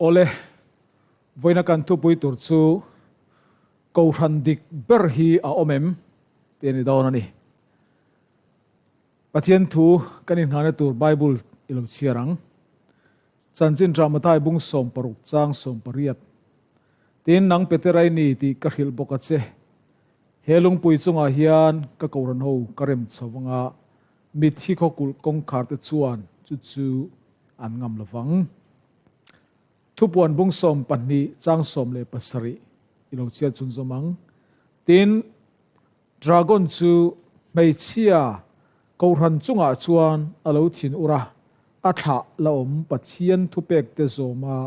Awle, vawiina kan thupui tur chu Kohhran dik ber hi a awm em? tih a ni dawn a ni. Pathian thu kan inghahna tur Bible i lo chhiar ang. Chanchin Tha Mathai bung 60 chang 18. Tin, nang Petera i ni tih ka hrilh bawk a che. He lungpui chungah hian ka Kohhran ho ka rem chho anga mitthi khawkulh kawngkhar te chuan chu chu an ngam lo vang. Thupuan bung 12 chang 17 i lo chhiat chhun zawm ang. Tin, Dragon chu hmeichhia Kohhran chungah chuan a lo thin ur a, a thlah la awm Pathian thupekte zawma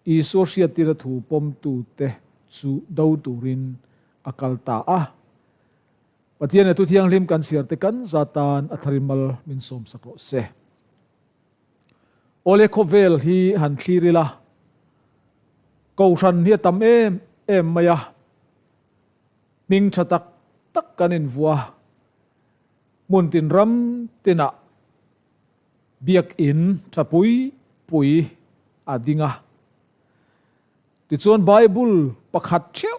Isua hriattirna thu pawmtute chu do turin a kal ta a. Pathian leh Thu Thianghlim kan chhiarte kan za tan a tharin mal min sawmsak rawh se. Awle khawvel hi han thlir ila, Kohhran hi a tam em em mai a, hming tha tak tak kan invuah a, hmun tin ram tinah biakin tha pui pui a ding a. Tichuan Bible pakhat theuh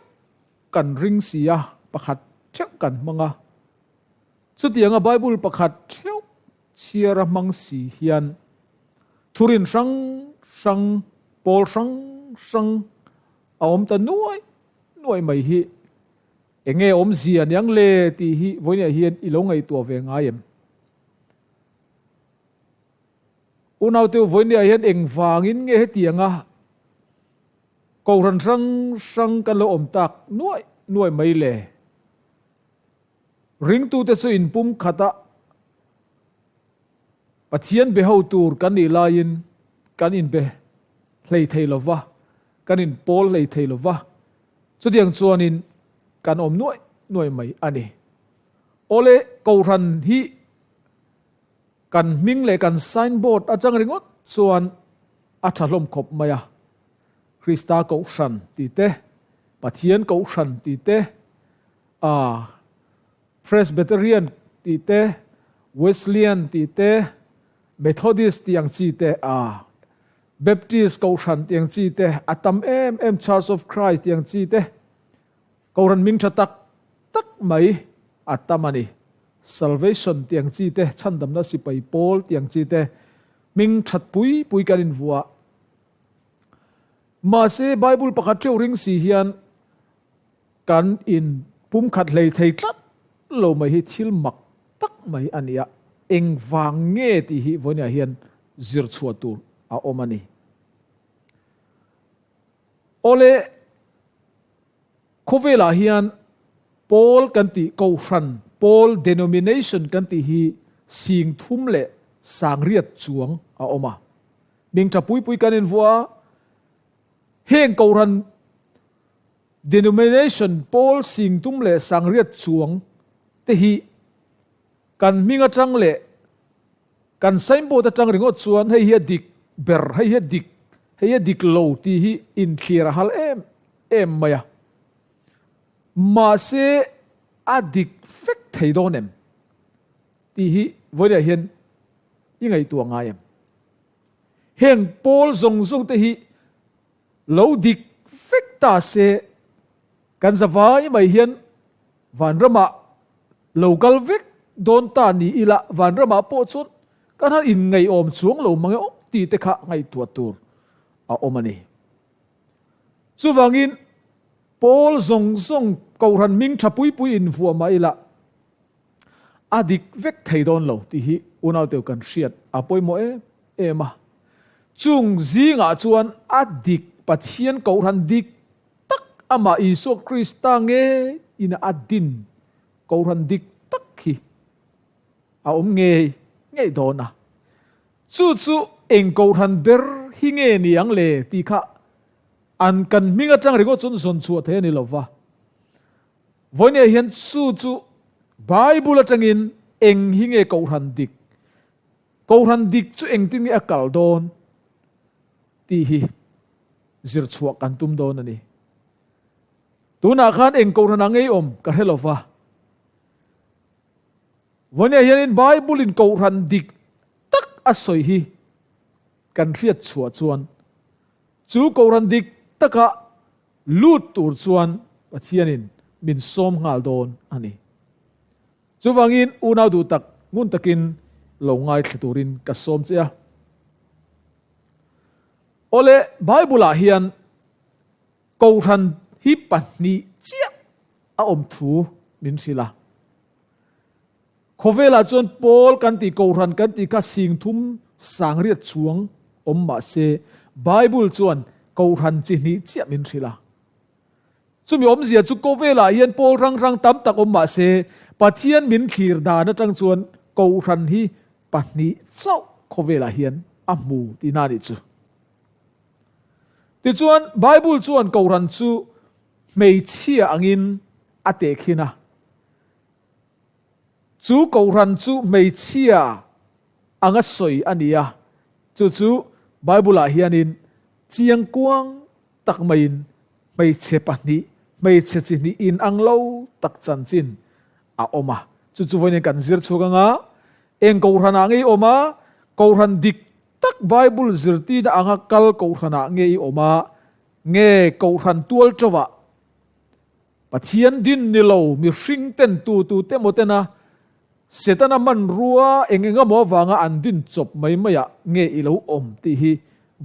kan ring si a, pakhat theuh kan hmang a. Chutianga Bible pakhat theuh chhiar a hmang si hian thurin hrang hrang, pawl hrang hrang a awm ta nuai nuai mai hi enge awmzia niang le tih hi vawiinah hian i lo ngaihtuah ve ngai em? Unaute vawiinah hian engvangin nge hetianga Kohhran hrang hrang kan lo awm tak nuai nuai mai le? Ringtute chu inpum khata Pathian be ho tur kan nih laiin kan inbe hlei thei lo va, kan inpawl hlei thei lo va, chutiang chuanin kan awm nuai nuai mai a ni. Awle, Kohhran hi kan hming leh kan signboard atang ringawt chuan a tha hlawm khawp mai a. Krista Kohhran tih te, Pathian Kohhran tih te, a Presbyterian tih te, Wesleyan tih te, Methodist tih ang chi te, a Baptist Kohhran tih ang chi te, a tam em em Church of Christ tih ang chi te, Kohhran hming tha tak tak mai a tam a ni. Salvation tih ang chi te, chhandamna sipai pawl tih ang chi te, hming that pui pui kan invuah. Mahse Bible pakhat theuh ring si hian kan in pumkhat hlei thei tlat lo mai hi thil mak tak mai a ni a, engvang nge tih hi vawiinah hian zir chhuah tur a awm a ni. Awle, khawvelah hian pawl kan tih kohhran, pawl denomination kan tih hi sing thum leh sangriat chuang a awm a. Ming tha pui pui kan invuah a, heng kohhran denomination pawl sing tum leh sangriat chuang te hi kan hming atang leh kan signboard atang ringawt chuan hei hi a dik ber, hei hi a dik, hei hi a dik lo tih hi inthlir a hal em em mai a. Mahse a dik vek thei dawn em tih hi vawiinah hian i ngaihtuah ngai em? Heng pawl zawng zawng te hi lo dik vek ta se kan zavai mai hian vanramah lo kal vek dawn ta ni ila vanramah pawh chuan kan han inngaihawm chuang lo mang e aw tih te kha ngaihtuah tur a awm a ni. Chuvangin pawl zawng zawng Kohhran hming tha pui pui invuah mah ila A dik vek thei dawn lo tih hi unauteu kan hriat a pawimawh em em a. Chung zingah chuan a dik Pathian Kohhran dik tak amah Isua Krista nge ina a din Kohhran dik tak hi a awm ngei ngei dawn a. Chu chu eng Kohhran ber hi nge ni ang le tih kha an kan hming atang ringawt chuan zawn chhuah thei a ni lo va. Vawinia hian chu chu Bible atangin eng hi nge Kohhran dik, Kohhran dik chu engtin nge a kal dawn tih hi zir chhuah kan tum dawn a ni. Tunah khan eng Kohhran ah nge i awm ka hre lova. Vawinia hianin Bible in Kohhran dik tak a sawi hi kan hriat chhuah chuan. Chu Kohhran dik taka lut tur chuan Pathianin min sawm nghal dawn a ni. Chuvangin unau duh tak ngun takin lo ngaithla turin ka sawm che a. Awle, Bible-ah hian Kohhran hi pahnih chiah a awm thu min hrilh a. Khawvelah chuan pawl kan tih Kohhran kan tih kha singthum sangriat chuang awm mah se Bible chuan Kohhran chi hnih chiah min hrilh a. Chumi awmzia chu khawvelah hian pawl hrang hrang tam tak awm mah se Pathian min thlir dan atang chuan Kohhran hi pahnih chauh khawvelah hian a hmu tihna a nih chu. Tichuan Bible chuan Kohhran chu hmeichhia angin a tehkhin a. Chu Kohhran chu hmeichhia anga sawi a ni a, chu chu Bible-ah hianin chiang kuang tak maiin hmeichhe pahnih, hmeichhe chi hnih inang lo tak chanchin a awm a. Chu chu vawiin kan zir chhuak anga, eng Kohhranah nge i awm a, Kohhran dik tak Bible zirtirna anga kal Kohhranah nge i awm a, nge Kohhran tual ṭovah Pathian din ni lo mihring ten tu tu te maw tena Setana hmanrua eng eng emaw avanga an din chawp mai maiah nge i lo awm tih hi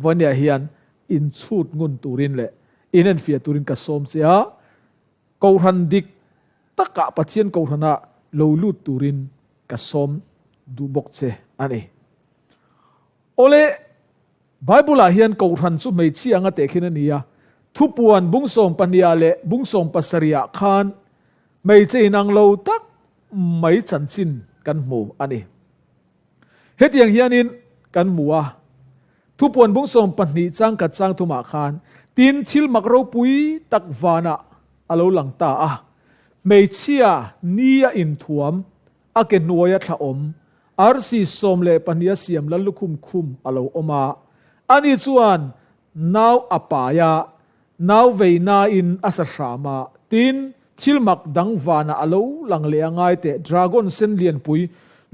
Vania hian inchhut ngun turin leh inenfiah turin ka sawm che a, Kohhran dik takah Pathian Kohhranah lo lut turin ka sawm duh bawk che a ni. Awle, Bible-ah hian Kohhran chu hmeichhia anga tehkhin a ni a, thupuan bungsawm pahniha leh bungsawm pasarihah khan hmeichhe inang lo tak mai chanchin kan hmu a ni. Hetiang hianin kan hmu a, thupuan bungsawm pahnih changkhat changthumah khan, Tin, thil mak ropui tak vanah a lo lang ta a, hmeichhia ni a inthuam, A ke hnuaia thla awm, arsi 12 a siam lal lukhum khum a lo awm a. Ani chuan nau a pai a, nau vei nain a sa hram a. Tin, thil mak dang vanah a lo lang leh a ngai teh, dragon sen lianpui,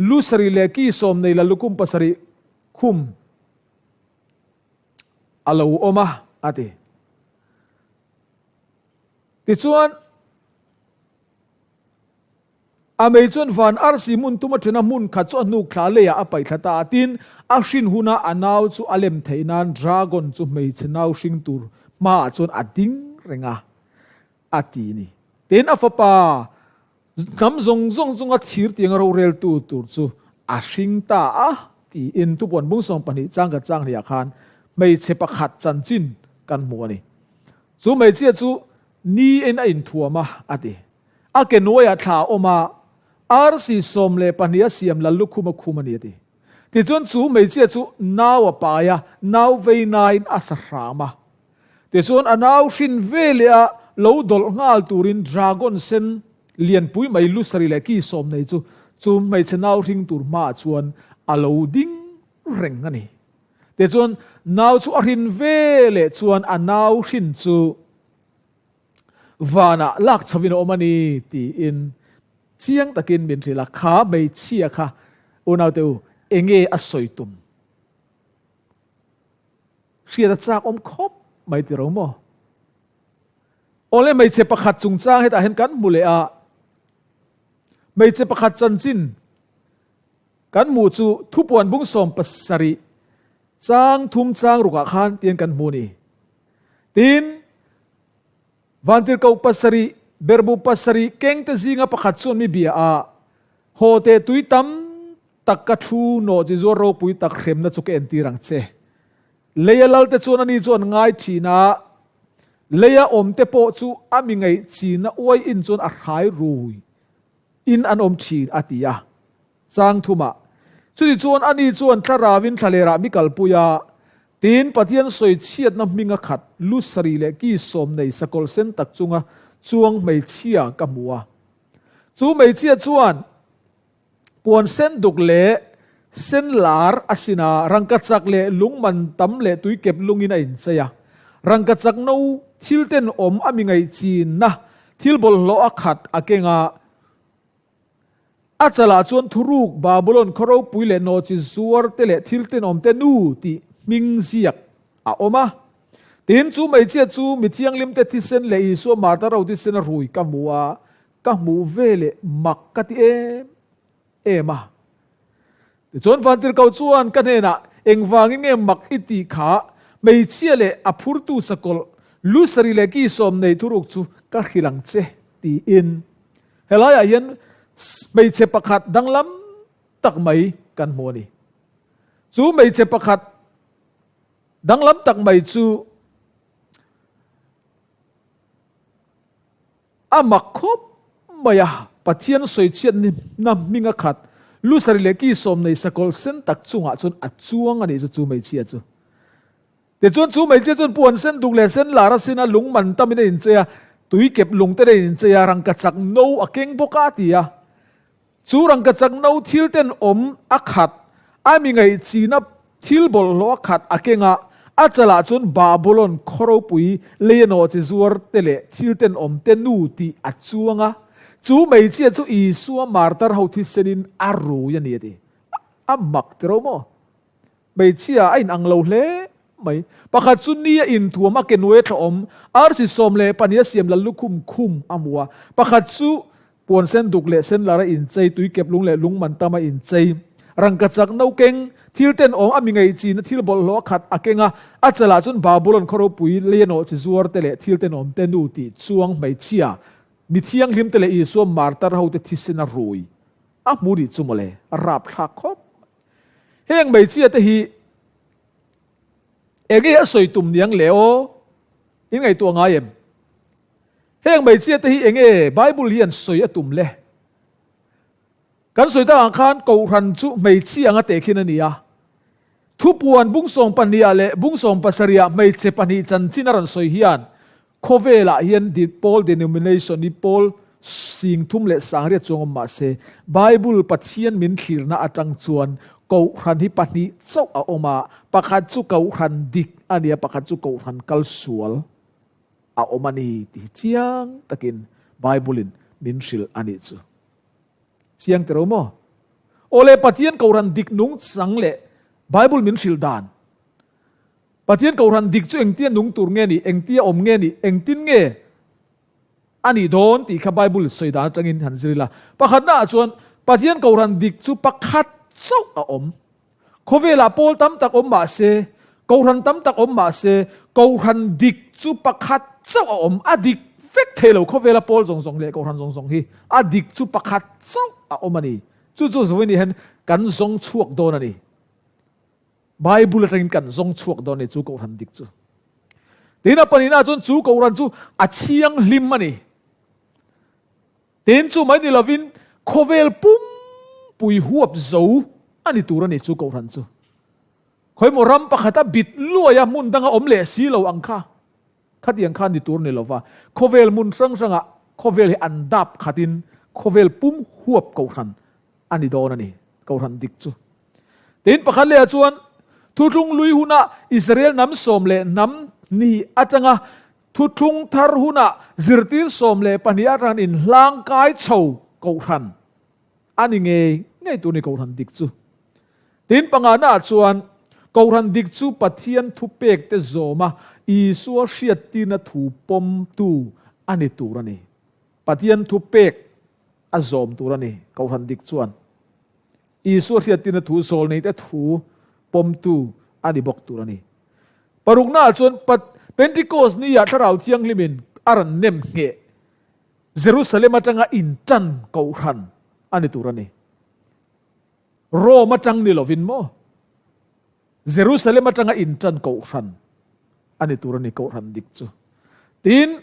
lu sarih leh ki sawm nei lal lukhum pasarih khum a lo awm a, a ti. Tichuan. A mei chuan van arsi hmun tum a then a, hmun khat chu a hnuk thla leiah a paih thla ta a. Tin, a hrin huna a nau chu a lem theih nan dragon chu hmeichhe nau hring tur hmaah chuan a ding reng a, a ti ni. Tin, a fapa hnam zawng zawng chunga thir tianga roreltu tur chu a hring ta a, tiin thupuan bung 12 chang khat chang hniah khan hmeichhe pakhat chanchin kan hmu a ni. Chu hmeichhia chu ni in a inthuam a, a ti. A ke hnuaiah thla a awm a, arsi 12 a siam lal lukhum a khum a ni a ti. Tichuan chu hmeichhia chu nau a pai a, nau vei nain a sa hram a. Tichuan a nau hrin ve leh a lo dawlh nghal turin dragon sen lianpui mai lu sarih leh ki sawm nei chu chu hmeichhe nau hring tur hmaah chuan a lo ding reng a ni. Tichuan nau chu a hrin ve leh chuan a nau hrin chu Vanah lak chhovin a awm a ni tiin chiang takin min hrilh a, kha hmeichhia kha unaute u enge a sawi tum hriat a chak awm khawp mai ti ro maw? Awle hmeichhe pakhat chungchang hetah hian kan hmu leh a, hmeichhe pakhat chanchin kan hmuh chu thupuan bung 17 chang thum chang rukah khan tian kan hmu a ni. Tin, Vantirhkoh pasarih, berhbu pasarih kengte zinga pakhat chuan mi bia a, Haw teh tui tam tak ka thu nawh chi zuar ropui tak hremna chu ka entir ang che. Leia lalte chuan ani chu an ngai thin a, leia awmte pawh chu a mi ngaih china uai in chuan a hrai rui in an awm thin, a ti a. Chang thumah, Chutichuan ani chuan thlarauin thlalerah mi kalpui a, tin Pathian sawi chhiatna hminga khat lu sarih leh ki sawm nei sakawlh sen tak chunga chuang hmeichhia ka hmu a. Chu hmeichhia chuan puan sen duk leh sen lar a sin a, rangkachak leh lung man tam leh tuikep lungin a inchei a. Rangkachak no thil tenawm a mi ngaihchinna thil bawlhhlawh a khat a keng a. A chalah chuan thuruk Babulon khaw ropui leh nawhchi zuar te leh thil tenawm te nu tih hming ziak a awm a. Tin, chu hmeichhia chu mi thianghlimte thisen leh Isua martar ho thisen a rui ka hmu a, ka hmuh ve leh mak ka ti em em a. Tichuan Vantirhkoh chuan ka hnenah, Engvangin nge mak i tih kha? Hmeichhia leh a phurtu sakawlh, lu sarih leh ki sawm nei thuruk chu ka hrilh ang che, tiin. Helaiah hian hmeichhe pakhat danglam tak mai kan hmu a ni. Chu hmeichhe pakhat danglam tak mai chu a mak khawp mai a, Pathian sawichhiatna hming a khat, lu sarih leh ki sawm nei sakawlh sen tak chungah chuan a chuang a nih chu chu hmeichhia chu. Tichuan chu hmeichhia chuan puan sen duk leh sen lar a sin a, lung man tamin a inchei a, tui kep lung te a inchei a, rangkachak no a keng bawk a, a ti a. Chu rangkachak no thil ten awm a khat, a mi ngaihchina thil bawlhhlawh a khat a keng a, a chalah chuan Babulon khaw ropui lei a nawh chi zuar te leh thil ten awm te nu tih a chuang a. Chu hmeichhia chu Isua martar ho thisenin a rui a ni a ti. A mak tiro maw? Hmeichhia a inang lo hle mai. Pakhat chu ni a inthuam a ke nuai thla awm, arsi 12 a siam lal lukhum khum a hmu a. Pakhat chu puan sen duk leh sen lar a inchei, tui kep lung leh lung man tam a inchei. Rangkachak no keng, thil tenawm a mi ngaihchina thil bawlhhlawh a khat a keng a, a chalah chuan Babulon khaw ropui leianawh chi zuar te leh thil tenawm te nu tih chuang hmeichhia, mi thianghlim te leh Isua martar ho te thisen a rui a hmu nih chu mawle, a rapthlak khawp mai. Heng hmeichhia te hi enge a sawi tum niang le aw? In ngaihtuah ngai em? Heng hmeichhia te hi enge Bible hian sawi a tum le? Kan sawi tak ang khan Kohhran chu hmeichhia anga tehkhin a ni a. Thupuan bung sawm pahniha leh bung sawm pasarihah hmeichhe pahnih chanchin a rawn sawi hian Khawvelah hian pawl denomination hi pawl 30 sangriat chuang awm mah se, Bible Pathian min thlirna atang chuan Kohhran hi pahnih chauh a awm a, pakhat chu Kohhran dik a ni a, pakhat chu Kohhran kal sual a awm a ni tih hi chiang takin Bible-in min hrilh a nih chu. Chiang tiro maw? Awle Pathian Kohhran dik nungchang leh Bible min hrilh dan. Pathian Kohhran dik chu engtia nung tur nge nih, engtia awm nge nih, engtin nge a nih dawn tih kha Bible sawi dan atangin han zir ila. Pakhatnaah chuan Pathian Kohhran dik chu pakhat chauh a awm. Khawvelah pawl tam tak awm mah se, Kohhran tam tak awm mah se, Kohhran dik chu pakhat chauh a awm. A dik vek thei lo khawvela pawl zawng zawng leh Kohhran zawng zawng hi a dik chu pakhat chauh a awm a ni. Chu chu Zawini hian kan zawng chhuak dawn a ni. Bible atangin kan zawng chhuak dawn a ni chu Kohhran dik chu. Tin a pahnihna chuan chu Kohhran chu a thianghlim a ni. Tin chu mai ni lovin khawvel pumpui huap zo a ni tur a ni chu Kohhran chu. Khawimaw ram pakhata bit luaia hmun danga awm leh si lo ang kha. Khatiang kha ni tur ni lova khawvel hmun hrang hrangah khawvel hi an dap khatin khawvel pum huap Kohhran a ni dawn a ni, Kohhran dik chu. Tin, pakhat lehah chuan Thuthlung Lui huna Israel hnam sawm leh hnam hnih atanga Thuthlung Thar huna zirtir 12 atang inhlang kai chho Kohhran a ni ngei ngei tur ni Kohhran dik chu. Tin, panganaah chuan Kohhran dik chu Pathian thupekte zawma Isua hriattirna thu pawmtu a ni tur a ni. Pathian thupek a zawm tur a ni, Kohhran dik chuan. Isua hriattirna thu zawlneite thu pawmtu a ni bawk tur a ni. Paruknaah chuan Pentecost niah Thlarau Thianghlimin a rawn nem ngheh Jerusalem atanga intan Kohhran a ni tur a ni. Rome atang ni lovin maw? Jerusalem atanga intan Kohhran a ni tur a ni, Kohhran dik chu. Tin,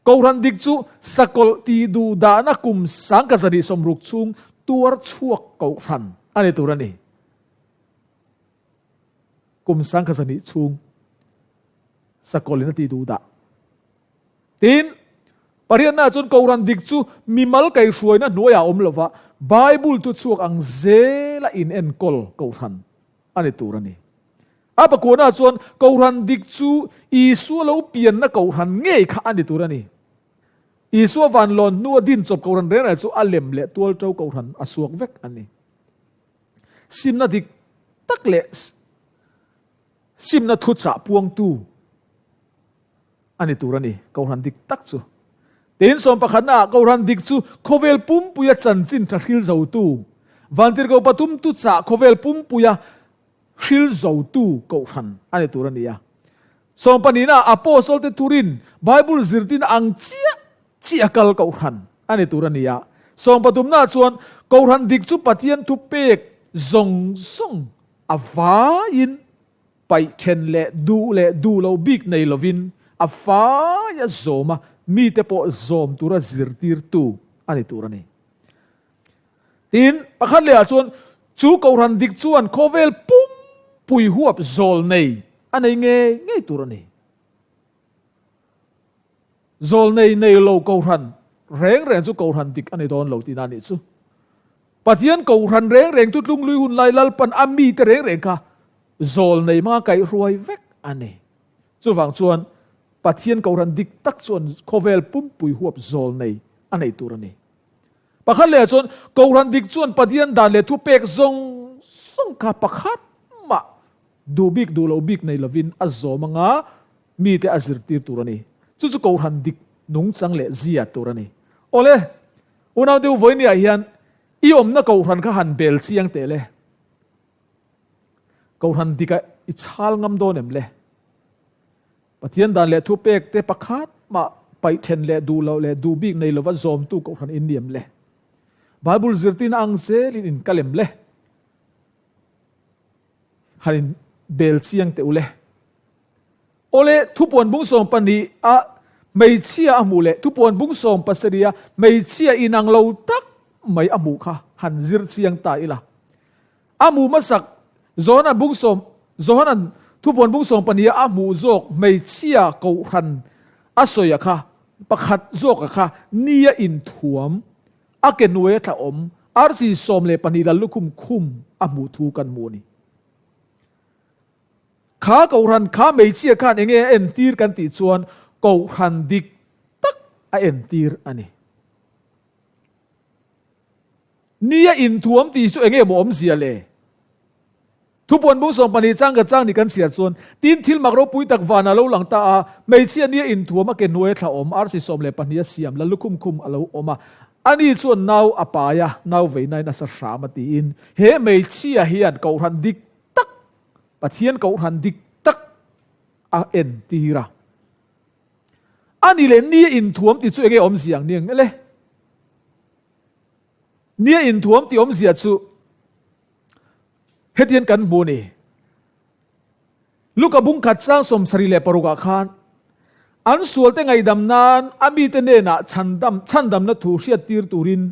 Kohhran dik chu sakawlh tih duh dahna kum 1060 chhung tuar chhuak Kohhran a ni tur a ni. Kum 1060 chhung sakawlhin a tih duh dah. Tin, pariatnaah chuan Kohhran dik chu mimal kaihhruaina hnuaiah a awm lova, Bible thuchhuak ang zela inenkawl Kohhran a ni tur a ni. A pakuana chuan Kohhran dik chu Isua lo pianna Kohhran ngei kha a ni tur a ni. Isua van lawn hnua din chawp Kohhran reng reng chu a lem leh tualṭo Kohhran a suak vek a ni. Simna dik tak leh simna thuchah puangtu. a ni tur a ni, Kohhran dik tak chu. Tin, sawmpakhatnaah Kohhran dik chu khawvel pumpuia chanchin tha hril zotu, Vantirhkoh pathum tuchah khawvel pumpuia hril zotu Kohhran a ni tur a ni a. Sawmpahnihnaah Apostle-te thurin Bible zirtin ang chiah chiah kal Kohhran a ni tur a ni a. Sawmpathumnaah chuan Kohhran dik chu Pathian thupek zawng zawng a vaiin Paih then leh duh leh duh loh bik nei lovin a faia zawm a, mite pawh zawm tura zirtirtu a ni tur a ni. Tin, pakhat lehah chuan chu Kohhran dik chuan khawvel pumpui huap zawl nei a nei ngei ngei tur a ni. Zawl nei nei lo Kohhran reng reng chu Kohhran dik a ni dawn lo tihna a nih chu. Pathian Kohhran reng reng chu tlunglui hun lai Lalpan a mite reng reng kha zawl nei hmanga kaihruai vek a ni. Chuvang chuan Pathian Kohhran dik tak chuan khawvel pumpui huap zawl nei a nei tur a ni. Pakhat lehah chuan Kohhran dik chuan Pathian dan leh thupek zawng zawng kha pakhat mah duh bik duh lo bik nei lovin a zawm anga mite a zirtir tur a ni. Chu chu Kohhran dik nungchang leh zia tur a ni. Awle, Unau deuh vawinia hian i awmna Kohhran kha han bel chiang teh le. Kohhran dika i chhal ngam dawn em le? Pathian dan leh thupek te pakhat mah paih then leh duh loh leh duh bik nei lova zawmtu Kohhran in ni em le? Bible zirtirna ang zelin in kal em le? Han in bel chiang teh u le. Awle, thupuan bung 12 a hmeichhia a hmuh leh thupuan bung 17 a hmeichhia inang lo tak mai a hmuh kha han zir chiang ta ila. A hmuh hmasak Johanan bung sawm Johanan thupuan bung 12 a hmuh zawk hmeichhia kohhran a sawi a kha pakhat zawk a kha nia inthuam a ke hnuai a tla awm arsi 12 lal lukhum khum a hmuh thu kan hmu a ni. Kha Kohhran kha hmeichhia khan enge a entir kan tih chuan Kohhran dik tak a entir a ni. Nia inthuam tih chu enge maw awmzia le? Thupuan bung 12 chang ka chang ni kan chhiar chuan tin thil mak ropui tak vanah lo lang ta a, hmeichhia nia inthuam a ke hnuai a thla awm arsi 12 a siam la lukhum khum a lo awm a, ani chuan nau a pai a, nau veinain a sa hram a tiin he hmeichhia hian Kohhran dik tak, Pathian Kohhran dik tak a entir a. A ni leh nia inthuam tih chu enge awmzia ang ni ang le? Nia inthuam tih awmzia chu hetian kan hmu ni. Luka bung khat sang 76 ah khan an sualte ngaihdam nan a mite hnenah chhandam chhandamna thu hriattir turin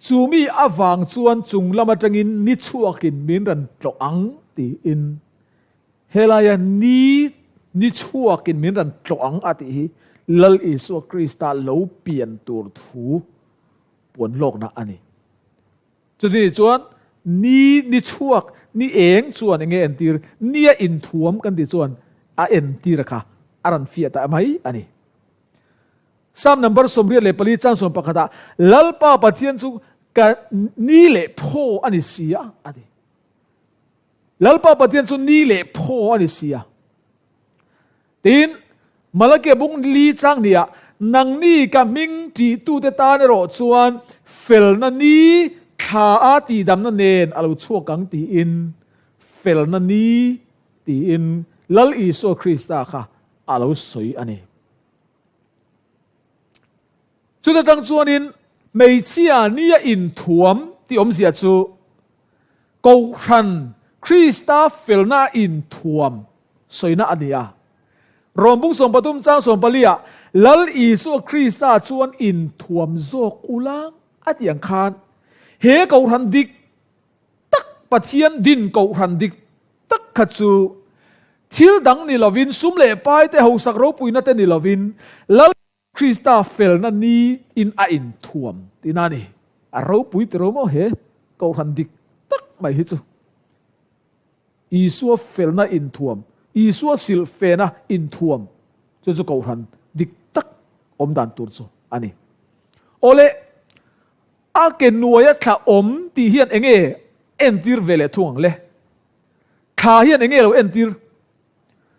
chu mi avang chuan chung lam atangin ni chhuakin min rawn tlawh ang tiin helaia ni ni chhuakin min rawn tlawh ang a tih hi Lal Isua Krista lo pian tur thu puan hlawkna a ni. Chutih chuan ni ni chhuak, ni eng chuan enge entir, nia inthuam kan tih chuan a entir a kha a rawn fiah ta mai a ni. Psalm number 84 chang 11 ah Lalpa Pathian chu ka ni leh phaw a ni si a, a ti. Lalpa Pathian chu ni leh phaw a ni si a. Tin, Malakia bung li chang nia, Nangni ka hming tihtute tan erawh chuan felna ni thla a tihdamna nen a lo chhuak ang tiin felna ni tiin Lal Isua Krista kha a lo sawi a ni. Chuta tang chuanin hmeichhia nia inthuam tih awmzia chu Kohhran Krista felna a inthuam sawina a ni a. Rom bung 13 chang 14 ah Lal Isua Krista chuan inthuam zawk ula a tih ang khan he Kohhran dik tak Pathian din Kohhran dik tak kha chu thil dang ni lovin sum leh pai te hausak ropuina te ni lovin Lal Krista felna ni in a inthuam tihna a ni. A ropui tiro maw he Kohhran dik tak mai hi chu. Isua felna inthuam, Isua silhfena inthuam chu chu Kohhran dik tak awm dan tur chu a ni. Awle, a ke nuaia thla awm tih hian enge entir ve leh thung ang le? Thla hian enge lo entir?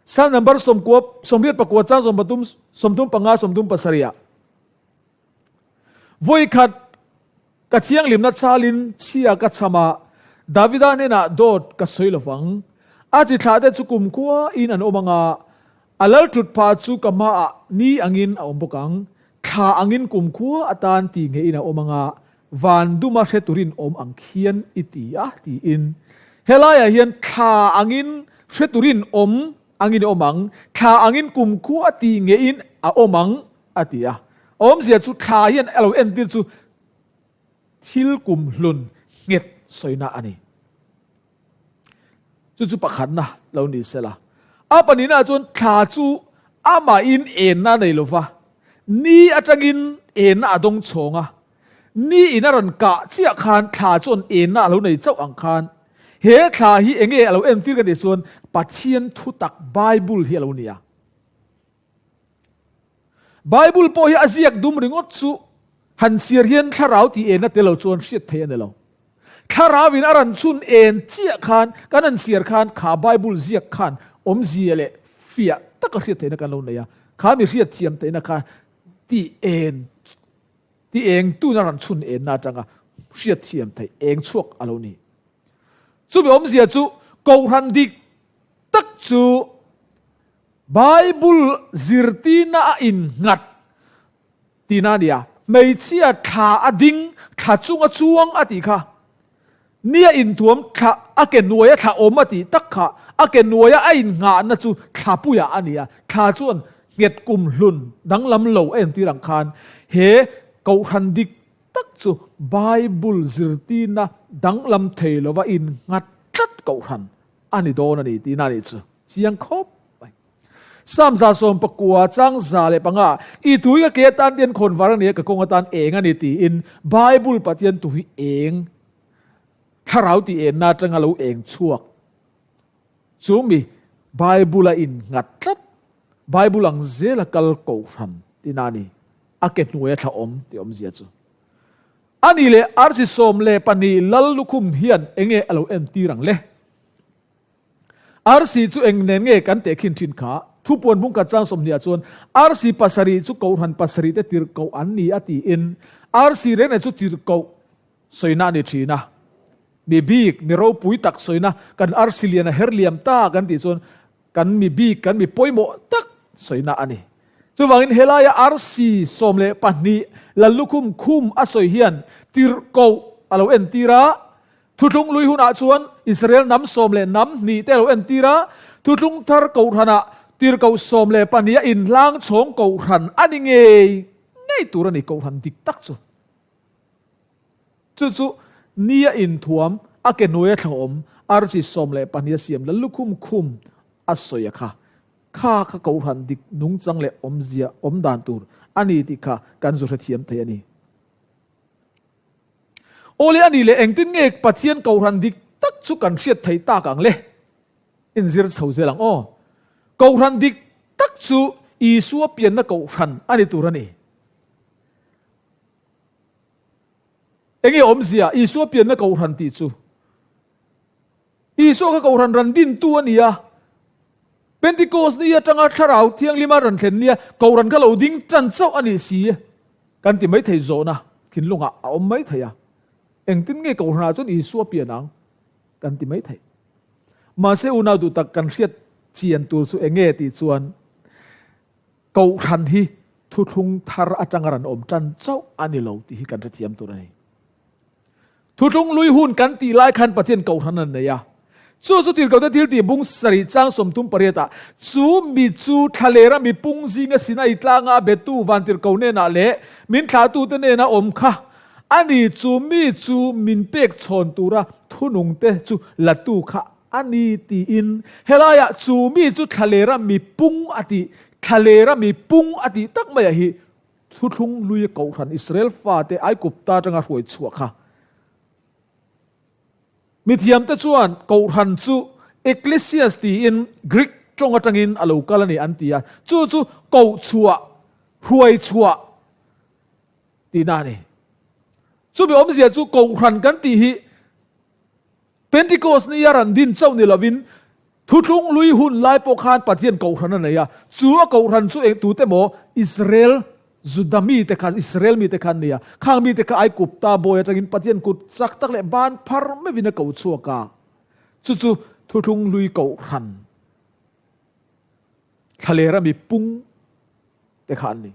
Psalm number 98 chang 33. 35 37 ah, Vawikhat ka thianghlimna chalin chhia ka chham a, Davida hnenah dawt ka sawi lo vang. A chi thlahte chu kumkhua in an awm ang a, a lal thut phah chu ka hmaah ni angin a awm bawk ang. Thla angin kumkhua atan ti ngeiin a awm ang a, van duma hre turin awm ang khian i ti a, tiin. Helaiah hian thla angin hre turin awm angin i awm ang, thla angin kumkhua ti ngeiin a awm ang, a ti a. A awmzia chu thla hian a lo entir chu thil kumhlun nghet sawina a ni. Chu chu pakhatna lo ni sela. A pahnihna chuan thla chu amahin enna a nei lo va, ni atangin enna a dawng chhawng a. Ni in a rawn kah chiah khan thla chuan enna a lo nei chauh ang khan he thla hi enge a lo entir ka tih chuan Pathian thutak Bible hi a lo ni a. Bible pawh hi a ziak dum ringawt chu han chhiar hian thlarau tih enna tel lo chuan hriat theih a ni lo. Thlarau in a ran chhun en chiah khan kan han chhiar khan kha Bible ziak khan awmzia leh fiah taka hriat theihna kan lo nei a, kha mi hriat thiam theihna kha tih en tih eng tun a ran chhun enna atanga hriat thiam theih eng chhuak a lo ni. Chumi awmzia chu Kohhran dik tak chu Bible zirtirna a innghat tihna a ni a, hmeichhia thla a ding, thla chunga chuang a tih kha, ni a inthuam thla a ke nuaia thla awm a tih tak kha, a ke nuaia a innghahna chu thlapuiah a ni a, thla chuan nghet kum hlun danglam lo a entir ang khan he Kohhran dik tak chu Bible zirtirna danglam thei lova innghat tlat Kohhran a ni dawn a ni tihna a nih chu. Chiang khawp mai. Psalm 119 chang 105, I thu hi ka ke atan tian khawn var a ni a, ka kawng atan eng a ni tiin Bible Pathian thu hi eng, thlarau tih enna atanga lo eng chhuak. Chu mi Bible a innghat tlat, Bible ang zela kal kohhran tihna a ni. A ke hnuaia thla awm tih awmzia chu. A nih leh arsi 12 lal lukhum hian enge a lo entir ang le? Arsi chu eng nen nge kan tehkhin thin kha? Thupuan bung khat chang 20 ah chuan arsi pasarih chu kohhran pasarih te tirhkoh an ni a tiin arsi reng reng chu tirhkoh sawina a ni thin a. Mi bik, mi ropui tak sawina kan arsi lian a her liam ta kan tih chuan kan mi bik, kan mi pawimawh tak sawina a ni. Chuvangin helaia arsi 12 Lallukhum khum a sawi hian tirhkoh a lo entir a, Thuthlung lui hunah chuan Israel hnam 12 te a lo entir a, Thuthlung thar kohhranah tirhkoh 12 a inhlang chhawng kohhran a ni ngei ngei tur a ni, kohhran dik tak chu. Chu chu ni a inthuam, a ke hnuaia thlawm, arsi 12 a siam la lukhum khum a sawi a kha. Kha kha kohhran dik nungchang leh awmzia awm dan tur a ni tih kha kan zu hrethiam thei a ni. Awle a nih leh engtin nge Pathian Kohhran dik tak chu kan hriat thei tak ang le? Inzir chho zel ang aw. Kohhran dik tak chu Isua pianna Kohhran a ni tur a ni. Enge awmzia Isua pianna Kohhran tih chu? Isua kha Kohhran ran dintu a ni a. Pentecost ni atanga Thlarau Thianghlima ran thlen nia Kohhran kha lo ding tan chauh a nih si kan ti mai thei zawhna thinlungah a awm mai thei a. Engtin nge Kohhranah chuan Isua pian ang kan ti mai thei. Mahse unau duh tak kan hriat chian tur chu enge tih chuan Kohhran hi thuthlung thar atanga ran awm tan chauh a ni lo tih hi kan hrethiam tur a ni. Thuthlung lui hun kan tih lai khan Pathian Kohhran an nei a. Chu chu tirhkohte thil tih bung sarih chang 38 ah, Chu mi chu thlalera mi pung zinga Sinai tlanga a betu van tirhkoh hnenah leh min thlahtute hnena awm kha a ni, chu mi chu min pek chhawn tura thunungte chu latu kha a ni tiin helaiah chu mi chu thlalera mi pung a tih, thlalera mi pung a tih tak maiah hi Thuthlung hlui Kohhran Israel fate Aigupta atanga hruai chhuah kha. Mithiamte chuan Kohhran chu Ekklesias tiin Greek tawng atangin a lo kal a ni an ti a, chu chu kohchhuah, hruai chhuah tihna a ni. Chumi awmzia chu Kohhran kan tih hi Pentecost nia ran din chauh ni lovin. Thuthlung hlui hun lai pawh khan Pathian kohhran a nei a, chu a kohhran chu eng tute maw Israel Juda mite kha, Israel mite kha an nei a. Khang mite kha Aigupta bawi atangin Pathian kut chak tak leh ban phar meuhin a ko chhuak a. Chu chu Thuthlung hlui kohhran thlalera mi pung te kha an ni.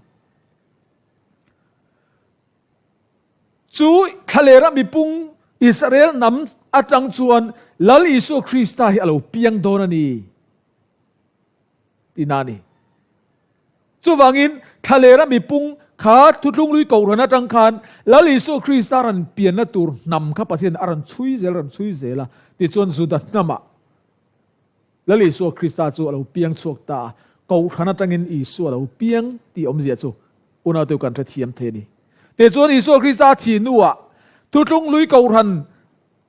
Chu thlalera mipung Israel hnam atang chuan Lal Isua Krista hi a lo piang dawn a ni tihna a ni. Chuvangin thlalera mipung kha Thuthlunglui Kohhran atang khan Lal Isua Krista rawn pianna tur hnam kha Pathian a rawn chhui zel rawn chhui zel a, tichuan Juda hnamah Lal Isua Krista chu a lo piang chhuak ta a, Kohhran atangin Isua a lo piang tih awmzia chu unaute kan hrethiam thei a ni. Tichuan Isua Krista a thih hnuah Thuthlung Hlui Kohhran,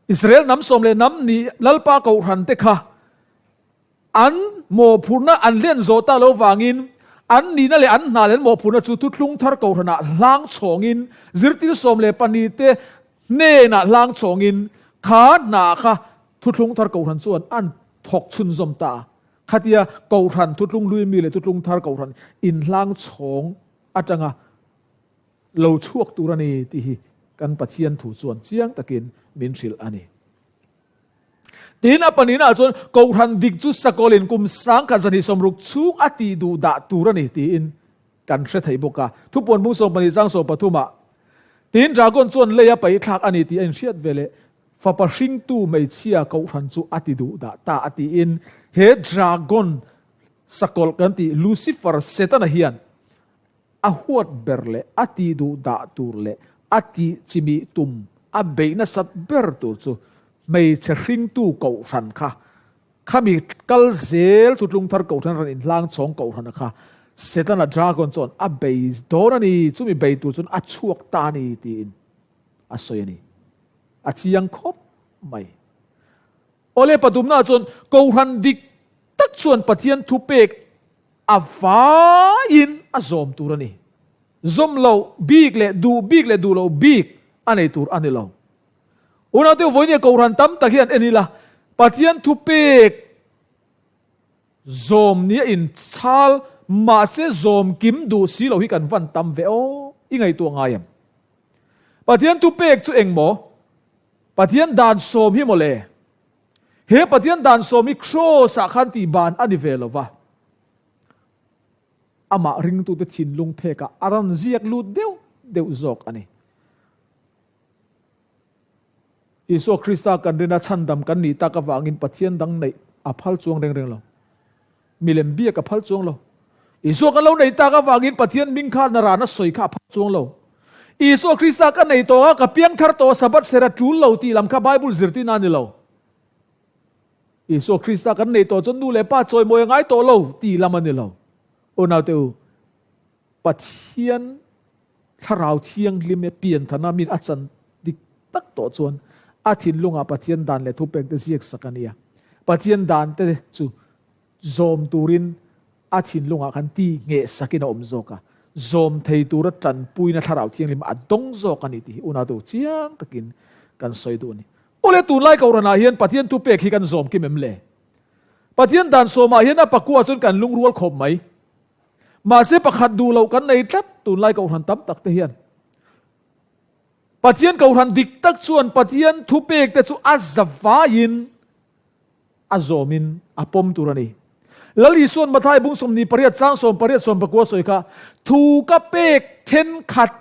Israel hnam sawm leh hnam ni Lalpa Kohhran te kha an mawhphurhna an hlen zawh ta lo vangin an nihna leh an hna leh an mawhphurhna chu Thuthlung Thar Kohhranah hlang chhawngin zirtir 12 te hnenah hlang chhawngin kha hna kha Thuthlung Thar Kohhran chuan an thawk chhunzawm ta a. Khatia Kohhran Thuthlung Hlui mi leh Thuthlung Thar Kohhran inhlang chhawng atanga lo chhuak tur a ni tih hi kan Pathian thu chuan chiang takin min hrilh a ni. Tin, a pahnihnaah chuan Kohhran dik chu sakawlin kum sangkhat zahnih sawmruk chhung a tih duh dah tur a ni tiin kan hre thei bawk a. Thupuan bung 12 chang 13 ah, Tin, Dragon chuan lei a paih thlak a ni tih a inhriat ve leh Fapa hringtu hmeichhia kohhran chu a ti duh dah ta a tiin he dragon sakawlh kan tih Lucifer Setana hian a huat ber leh a ti duh dah tur leh a tih chimih tum a beih nasat ber tur chu hmeichhe hringtu kohhran kha khami kal zel thutlung thar kohhran rawn inhlang chhawng kohhrana kha Setana dragon chuan a bei dawn a ni chumi bei tur chuan a chhuak ta a ni tiin a sawi a ni. A chiang khawp mai. Awle pathumnaah chuan Kohhran dik tak chuan Pathian thupek a vaiin a zawm tur a ni. Zawm loh bik leh duh bik leh duh loh bik a nei tur a ni lo. Unaute vawinia Kohhran tam tak hian en ila Pathian thupek zawm nia inchhal mahse zawm kim duh si lo hi kan van tam ve aw i ngaihtuah ngai em? Pathian thupek chu eng maw? Pathian dan sawm hi maw le? He Pathian dan sawm hi Kraws ah khan tih ban a ni ve lo va. Amah ringtute thinlung phekah a rawn ziak lut deuh deuh zawk a ni. Isua Krista kan rina chhandam kan nih tak avangin Pathian dang neih a phal chuang reng reng lo. Milem biak a phal chuang lo. Isua kan lo nei tak avangin Pathian hming kha narana sawi kha a phal chuang lo. Isua Krista ka nei tawh a, ka piang thar tawh a, Sabbath ser a tul lo tih lam kha Bible zirtirna a ni lo. Isua Krista kan nei tawh chuan nu leh pa chawimawi a ngai tawh lo tih lam a ni lo. Unaute u, Pathian Thlarau Thianghlim e pianthana min a chan dik tak tawh chuan a thinlungah Pathian dan leh thupek te ziak sak a nia. Pathian dan te chu zawm turin a thinlungah khan ti ngheh sakin a awm zawk a, zawm thei tura tanpuina Thlarau Thianghlim a dawng zawk a ni tih hi unautu chiang takin kan sawi duh a ni. Awle tunlai Kohhranah hian Pathian thupek hi kan zawm kim em le? Pathian dan sawmah hian a pakua chuan kan lungrual khawp mai. Mahse pakhat duh loh kan nei tlat tunlai Kohhran tam tak te hian. Pathian Kohhran dik tak chuan Pathian thupek te chu a zavaiin a zawmin a pawm tur a ni. Lal Isuan Mathai bung 28 chang 18 19 sawi kha thu ka pek thenkhat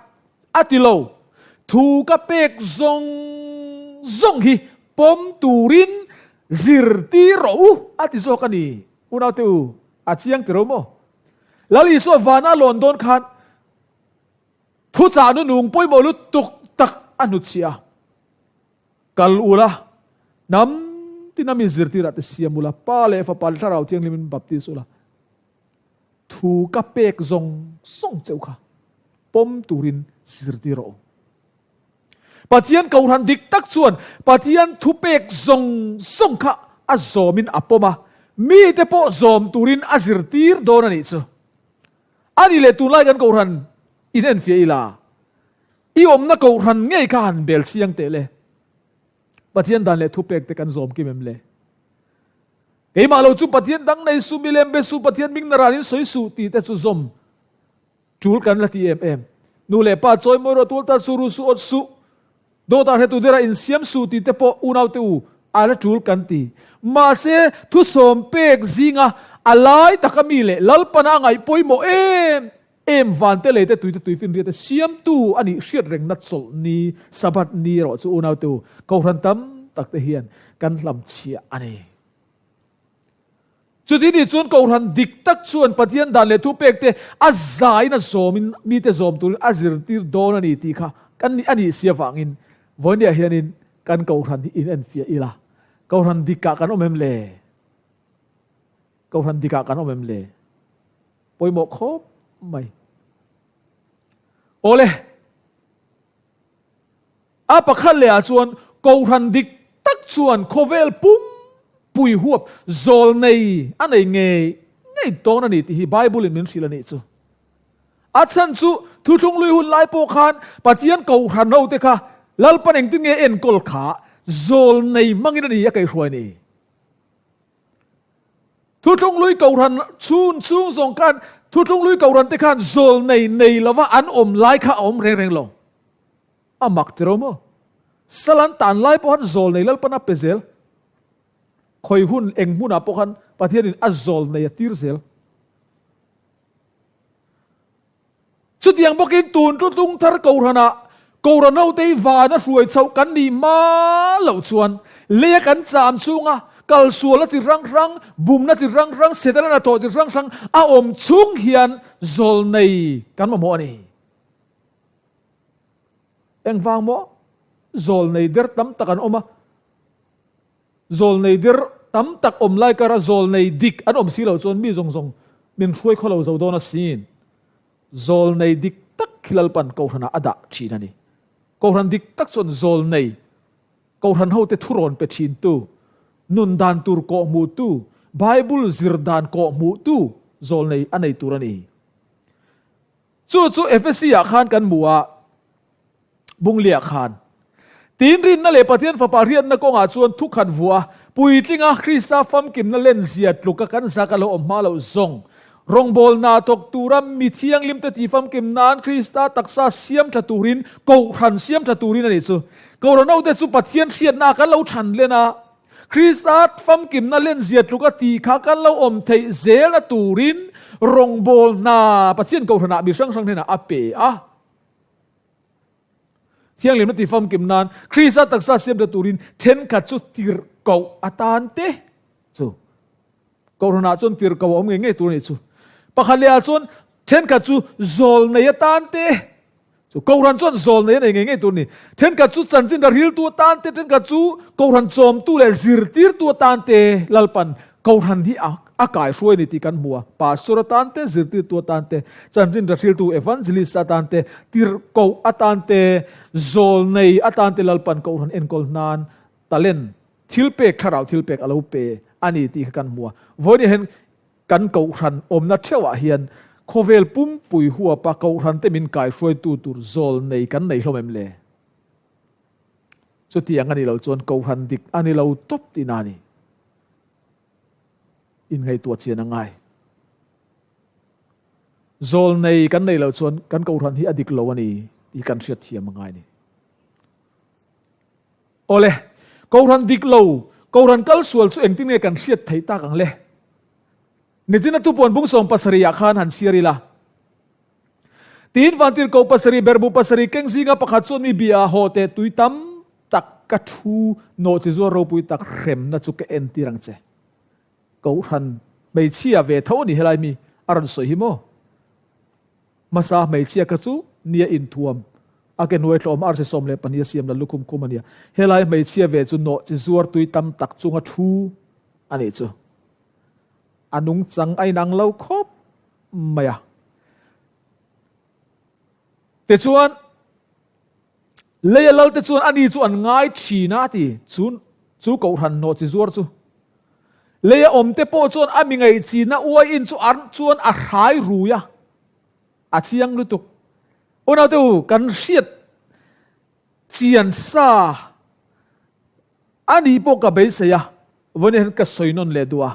a ti lo. Thu ka pek zawng zawng hi pawm turin zirtir rawh u a ti zawk a ni. Unaute u, a chiang tiro maw? Lal Isua vana a lawn dawn khan thuchah nu nung pawimawh lutuk tak a hnutchhiah a. Kal ula, hnam tin a mi zirtirah te siam ula, Pa leh Fapa leh Thlarau Thianghlimin baptis ula, thu ka pek zawng zawng cheu kha pawm turin zirtir rawh u. Pathian Kohhran dik tak chuan Pathian thupek zawng zawng kha a zawmin a pawm a, mite pawh zawm turin a zirtir dawn a nih chu. A nih leh tunlai kan Kohhran in enfiah ila, i awmna Kohhran ngei kha han bel chiang teh le. Pathian dan leh thupek te kan zawm kim em le? Keimah lo chu Pathian dang nei suh, milem be suh, Pathian hming na ranin sawi suh tih te chu zawm tul kan la ti em em. Nu leh pa chawi mawi rawh, tual tar suh, ru suh, awt suh, dawtah hretu dera insiam suh tih te pawh unaute u a la tul kan ti. Mahse, thusawm pek zinga a lai taka mi leh Lalpana a ngaih pawimawh em em vante lei te tui te tuifinriat te siamtu a nih hriat rengna chawlh ni, Sabbath ni erawh chu unaute u Kohhran tam tak te hian kan hlamchhiah a ni. Chuti ni chuan Kohhran dik tak chuan Pathian dan leh thupek te a zaiin a zawmin mite zawm turin a zirtir dawn a ni tih kha kan a nih si avangin vawinia hianin kan Kohhran hi inenfiah ila. Kohhran dikah kan awm em le? Kohhran dikah kan awm em le? Pawimawh khawp mai. Awle! A pakhat lehah chuan Kohhran dik tak chuan khawvel pum pui huap zawl nei a nei ngei ngei dawn a ni tih hi Bible in min hrilh a nih chu. A chhan chu Thuthlung Lui hun lai pawh khan Pathian Kohhran ho te kha Lalpan engtin nge enkawl kha zawl nei hmangin a ni a kaihhruai ni. Thuthlung Lui Kohhran chhun chung zawng khan Thuthlung Lui Kohhran te khan zawl nei nei lova an awm lai kha a awm reng reng lo. A mak tiro maw? Sal an tan lai pawh khan zawl nei Lalpan a pe zel. Khawi hun eng hmunah pawh khan Pathianin a zawl nei a tir zel. Chutiang bawkin tun Thuthlung Thar Kohhranah Kohhran hote hi vana hruai chhoh kan nih hma loh chuan leia kan cham chhunga kalsualna chi hrang hrang, bumna chi hrang hrang, Setana hnathawh chi hrang hrang a awm chhung hian zawlnei kan mamawh a ni. Engvang maw? Zawlnei der tam tak an awm a, zawlnei der tam tak awm lai kara zawlnei dik an awm si loh chuan mi zawng zawng min hruai khaw lo zo dawn asin. Zawlnei dik tak hi Lalpan Kohhranah a dah thin a ni. Kohhran dik tak chuan zawlnei, Kohhran hote thurawn pe thintu, nun dan tur kawhhmuhtu, Bible zir dan kawhhmuhtu zawlnei a nei tur a ni. Chu chu Efesi-ah khan kan hmu a, Bunglia khan. Tin, rinna leh Pathian Fapa hriatna kawngah chuan thukhat vuah a, puitlinga Krista famkimna lenzia tluka kan zak a lo awm hma loh zawng. Rawngbawlna thawk tura mi thianghlimte tih famkim nan Krista taksa siam tha turin, Kohhran siam tha turin a nih chu. Kohhran hote chu Pathian hriatna kan lo chhan len a, Krista famkimna lenzia tluka tih kha kan lo awm theih zelna turin rawngbawl hna Pathian Kohhranah mi hrang hrang hnenah a pe a. Thianghlimna tih famkim nan Krista taksa siamtha turin thenkhat chu tirhkoh atan te chu Kohhranah chuan tirhkoh a awm ngei ngei tur a nih chu. Pakhat lehah chuan thenkhat chu zawlnei atan te Chu Kohhran chuan zawlnei a nei ngei ngei tur a ni. Thenkhat chu chanchin ra riltu atan te, thenkhat chu Kohhran chawmtu leh zirtirtu atan te Lalpan Kohhran hi a kaihruai a ni tih kan hmu a. Pastor atan te, zirtirtu atan te, chanchin ra hriltu, evangelist, atan te, tirhkoh atan te, zawlnei atan te Lalpan Kohhran enkawl hnan talent, thilpek, thlarau thilpek a lo pe a ni tih kha kan hmu a. Vawiin hian Kan Kohhran awmna theuhah hian khawvel pumpui huapa Kohhrante min kaihruaitu tur zawl nei kan nei hlawm em le? Chutiang a ni lo chuan Kohhran dik a ni lo tawp tihna a ni. Inngaihtuah chian a ngai. Zawl nei kan nei lo chuan kan Kohhran hi a dik lo a ni tih kan hriatthiam a ngai a ni. Awle, Kohhran dik lo, Kohhran kal sual chu engtin nge kan hriat theih tak ang le? Nichina tupuan bung 70 ah khan han chhiar ila. Tiin vantirhkoh pasarih berhbu pasarih keng zinga pakhat chuan mi bia a haw teh tui tam tak ka thu nawh chi zuar ropui tak hremna chu ka entir ang che. Kohhran hmeichhia ve tho a ni helai mi a rawn sawi hi maw? Hmasa hmeichhia kha chu nia inthuam a ke hnuai hlawm arsi 14 a siam la lukhum khum a nia. Helai hmeichhia ve chu nawh chi zuar tui tam tak chunga thu a nih chu. A nungchang a inang lo khawp mai a. Tichuan, leia lalte chuan ani chu an ngai thin a ti. Chu chu kohhran nawh chi zuar chu. Leia awmte pawh chuan a mi ngaihchina uaiin chu an chuan a hrai rui a. A chiang lutuk. Unaute u, kan hriat chian sa a nih pawh ka beisei a, vawiin hian ka sawi nawn leh duh a.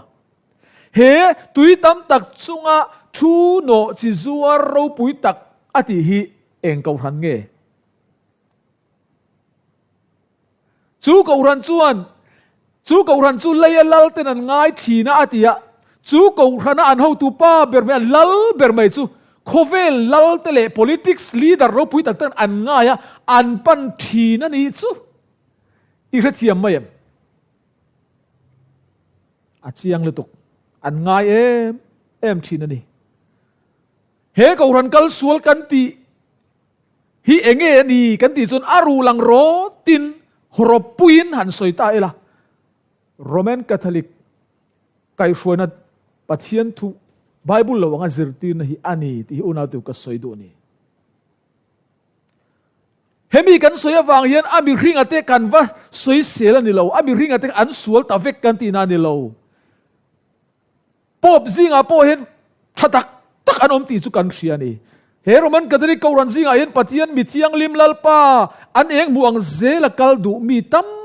He tui tam tak chunga thu nawh chi zuar ropui tak a tih hi eng kohhran nge? Chu kohhran chuan, Chu kohhran chu leia lal ten an ngai thin a, a ti a. Chu kohhrana an hotu pa ber mai, an lal ber mai chu khawvel lal te leh politics leader ropui tak tak an ngai a, an pan thin a nih chu. I hrethiam mai em? A chiang lutuk. An ngai em em thin a ni. He kohhran kal sual kan tih hi enge a ni kan tih chuan a ruh lang rawtin hawrawppuiin han sawi ta ila. Roman Catholic kaihhruaina Pathian thu Bible lo anga zirtirna hi a ni tih hi unautu ka sawi duh a ni. Hemi kan sawi avang hian a mihringa te kan va sawi sel a ni lo, a mihringa te an sual ta vek kan tihna a ni lo. Pope zingah pawh hian tha tak tak an awm tih chu kan hria a ni. He Roman Catholic Kohhran zingah hian Pathian mi thianghlim Lalpa an eng hmuh ang zela kal duh mi tam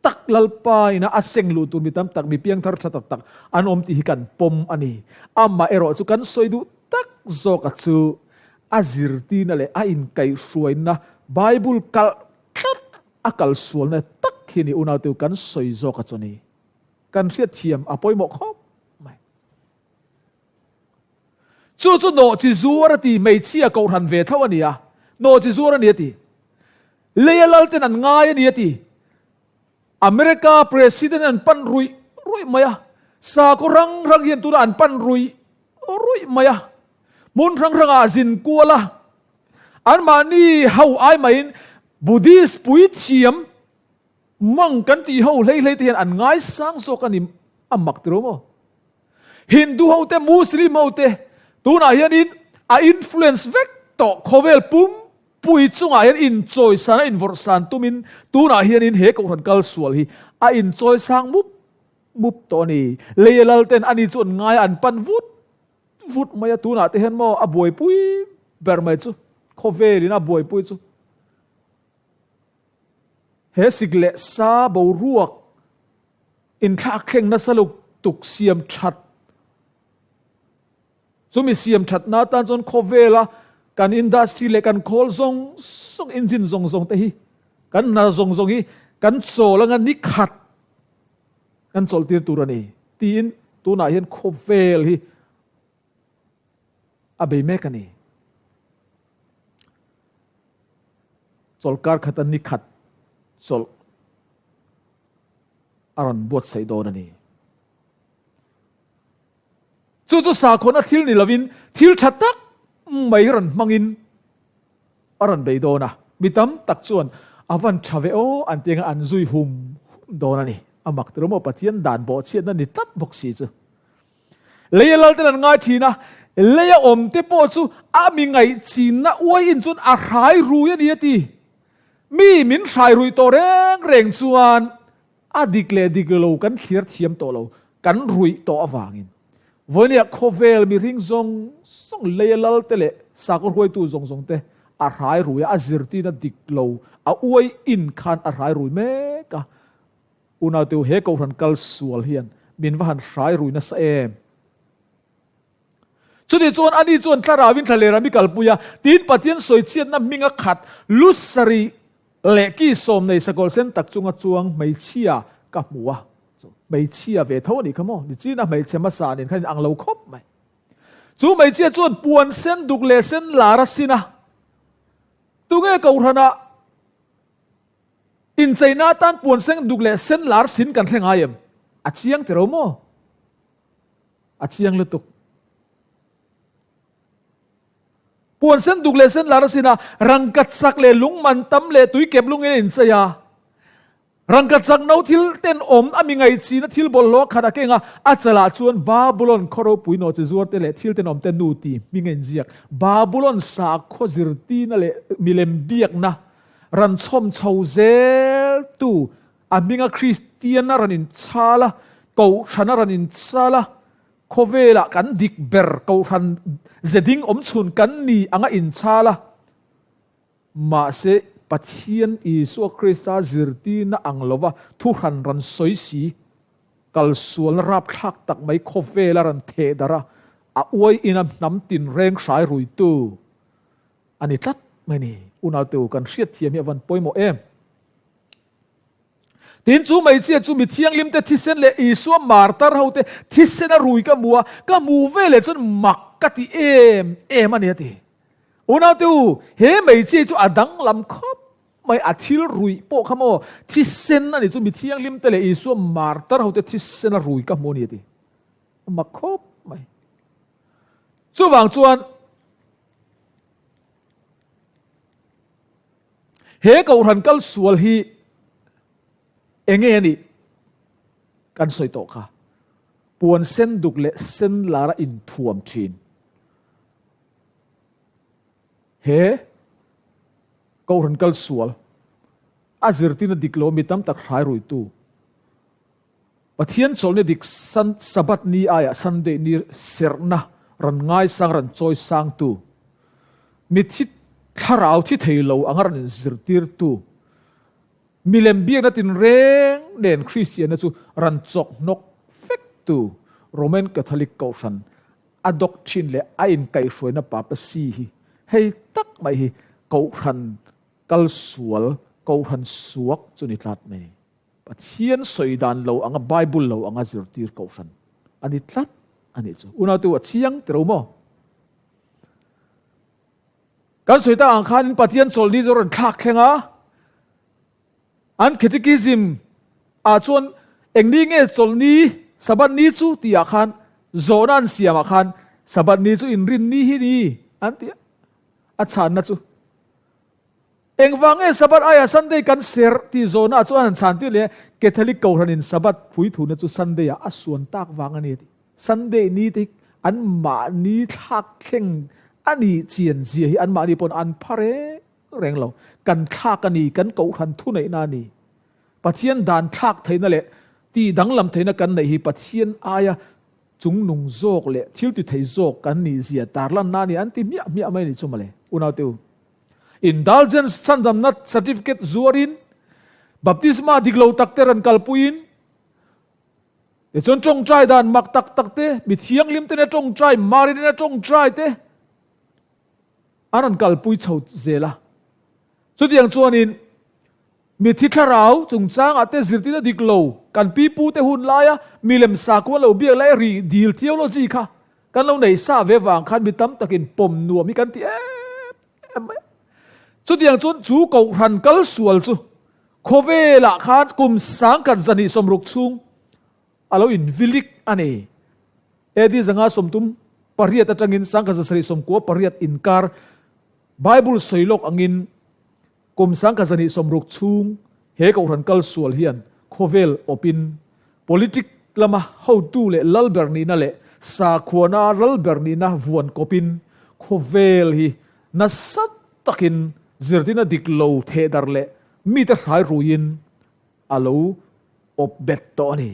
tak Lalpa ina a seng luh tur mi tam tak, mi piangthar tha tak tak an awm tih hi kan pawm a ni. Amah erawh chu kan sawi duh tak zawka chu a zirtirna leh a inkaihhruaina Bible kalh tlat a kalsualna tak hi ni unaute kan sawi zawka chu a ni. Kan hriatthiam a pawimawh khawp mai. Chu chu nawh chi zuar a ti, hmeichhia kohhran ve tho a ni a, nawh chi zuar a ni a ti. Leia lalten an ngai a ni a ti. America President an pan ruih ruih mai a, sakhaw hrang hrang hian tunah an pan ruih ruih mai a, hmun hrang hrangah a zin kual a, anmahni ho ai maiin Buddhist puithiam Mang kan tih ho hlei hlei te hian an ngaisang zawk a ni a mak tiro maw? Hindu ho te Muslim ho te tunah hianin a influence vek tawh khawvel pumpui chungah hian inchawisan a invawrhsan tumin tunah hianin he kohhran kal sual hi a inchawisang mup mup tawh a ni. Leia lal ten ani chu an ngai a an pan vut vut mai a tunah te hian maw a buaipui ber mai chu khawvelin a buaipui chu. He sik leh sa boruak inthlak thleng nasa lutuk siam that chumi siam thatna atan chuan khawvela kan industry leh kan khawl zawng zawng engine zawng zawng te hi kan hna zawng zawng hi kan chawl anga ni khat kan chawlh tir tur a ni tiin tunah hian khawvel hi a bei mek a ni. Chawlhkar khata ni khat chawlh a rawn buatsaih dawn a ni. Chu chu sakhawna thil ni lovin thil tha tak mai rawn hmangin a rawn bei dawn a. Mi tam tak chuan a van tha ve aw an ti anga an zui hum hum dawn a ni. A mak tiro maw Pathian dan bawhchhiatna ni tlat bawk si chu. Leia lalten an ngai thin a, leia awmte pawh chu a mi ngaihchinna uaiin chuan a hrai rui a ni a ti. Mi min hrai rui tawh reng reng chuan a dik leh dik lo kan thlir thiam tawh lo, kan ruih tawh avangin. Vawinia khawvel mihring zawng zawng leia lalte leh sakhaw hruaitu zawng zawng te a hrai rui a, a zirtirna dik lo a uaiin khan a hrai rui mek a. Unauteu he kohhran kal sual hian min va han hrai rui nasa em? Chuti chuan ani chuan thlarauin thlalera mi kalpui a, tiin Pathian sawichhiatna hminga khat lu sarih leh ki sawm nei sakawlh sen tak chunga chuang hmeichhia ka hmu a. Chu hmeichhia ve tho a nih kha maw? Nichina hmeichhe hmasa nen khan in ang lo khawp mai. Chu hmeichhia chuan puan sen duk leh sen lar a sin a, Tunge kohhranah Incheina atan puan seng duk leh sen lar sin kan hre ngai em? A chiang tiro maw? A chiang lutuk. Puan sen duk leh sen lar a sin a, rangkachak sak leh lung man tam leh tui kep lungin a inchei a. Rangkachak no thil ten awm a mi ngaihchina thil bawlhhlawh khat a keng a, a chalah chuan Babulon khaw ropui nawh chi zuar te leh thil tenawm te nu ti hming a inziak. Babulon sakhaw zirtina leh milem biakna Ran chhawm chho zel tu a hminga Kristian a rawn inchhal a, Kohhran a rawn inchhal a, khawvelah kan dik ber Kohhran ze ding awm chhun kan ni anga inchhal a, mahse Pathian Isua Krista zirtirna ang lova thuhran rawn sawi si. Kalsualna rapthlak tak mai khawvel a rawn theh darh a, a uai ina hnam tinreng hrai ruitu a ni tlat mai ni. Unaute u, kan hriatthiam hi a van pawimawh em? Tin, chu hmeichhia chu mi thianghlimte thisen leh Isua martar hote thisen a rui ka hmu a, ka hmuh ve leh chuan mak ka ti em em a ni a ti. Unaute u, he hmeichhia chu a danglam khawp mai, a thil ruih pawh kha maw thisen a ni chu mi thianghlimte leh Isua martar hote thisen a rui ka hmu a ni a ti. A mak khawp mai. Chuvang chuan He kohhran kal sual hi enge a nih kan sawi tawh kha. Puan sen duk leh sen lar a inthuam thin. He kohhran kal sual a zirtirna dik lo mi tam tak hrai ruitu Pathian chawlhni dik Sabbath ni aiah Sunday ni serhna rawn ngaisang rawn chawi sangtu, mitthi thlarau thi thei lo anga rawn inzirtirtu, milem biakna tinreng nen Kristianna chu rawn chawk hnawk fektu Roman Catholic Kohhran a doctrine leh a inkaihhruaina papacy hi hei tak mai hi Kohhran kalsual, Kohhran suak chu ni tlat mai. Pathian sawi dan lo anga Bible lo anga zirtir kohhran a ni tlat a nih chu. Unau te u a chiang tiro maw? Kan sawi tak ang khanin Pathian chawlhni chu a rawn thlak thleng a, an catechism ah chuan engni nge chawlhni Sabbath ni chu tih ah khan zawhna an siam ah khan Sabbath ni chu inrinni hi ni an ti a, a chhanna chu Engvang nge Sabbath aiah Sunday kan serh tih zawhna chuan han chhan tir leh Catholic Kohhranin Sabbath puithuna chu Sunday ah a suan tak vang a ni a ti. Sunday ni te hi an mahni thlak thleng a nih chian zia hi an mahni pawn an pha reng reng lo. Kan thlak a ni, kan Kohhran thuneihna a ni. Pathian dan thlak theihna leh tih danglam theihna kan neih hi Pathian aia chungnung zawk leh thil ti thei zawk kan nih zia tarlanna a ni an ti hmiah hmiah mai a ni chu mawle. Unaute u. Indulgence chhandamna certificate zuarin, baptisma dik lo tak te rawn kalpuiin, tichuan tawngtai dan mak tak tak te, mi thianghlim tena tawngtai, Mari tena tawngtai te an rawn kalpui chho zel a. Chutiang chuanin mithi thlarau chungchangah te zirtirna dik lo kan pi pu te hun laia milem sakhua lo biak lai ri dil theology kha Kan lo nei sa ve vang khan mi tam takin pawm nuam hi kan ti em em mai a. Chutiang chuan chu kohhran kal sual chu khawvelah khan kum sangkhat zahnih sawmruk chhung a lo invilik a ni. AD 538 atangin sangkhat 798 inkar Bible sawi lawk angin Kum 1026 chhung he kohhran kal sual hian khawvel awpin politic lama hotu leh lal ber nihna leh sakhuana lal ber nihna vuan kawpin khawvel hi nasa takin zirtirna dik lo thehdar leh mite hrai ruiin a lo awp bet tawh a ni.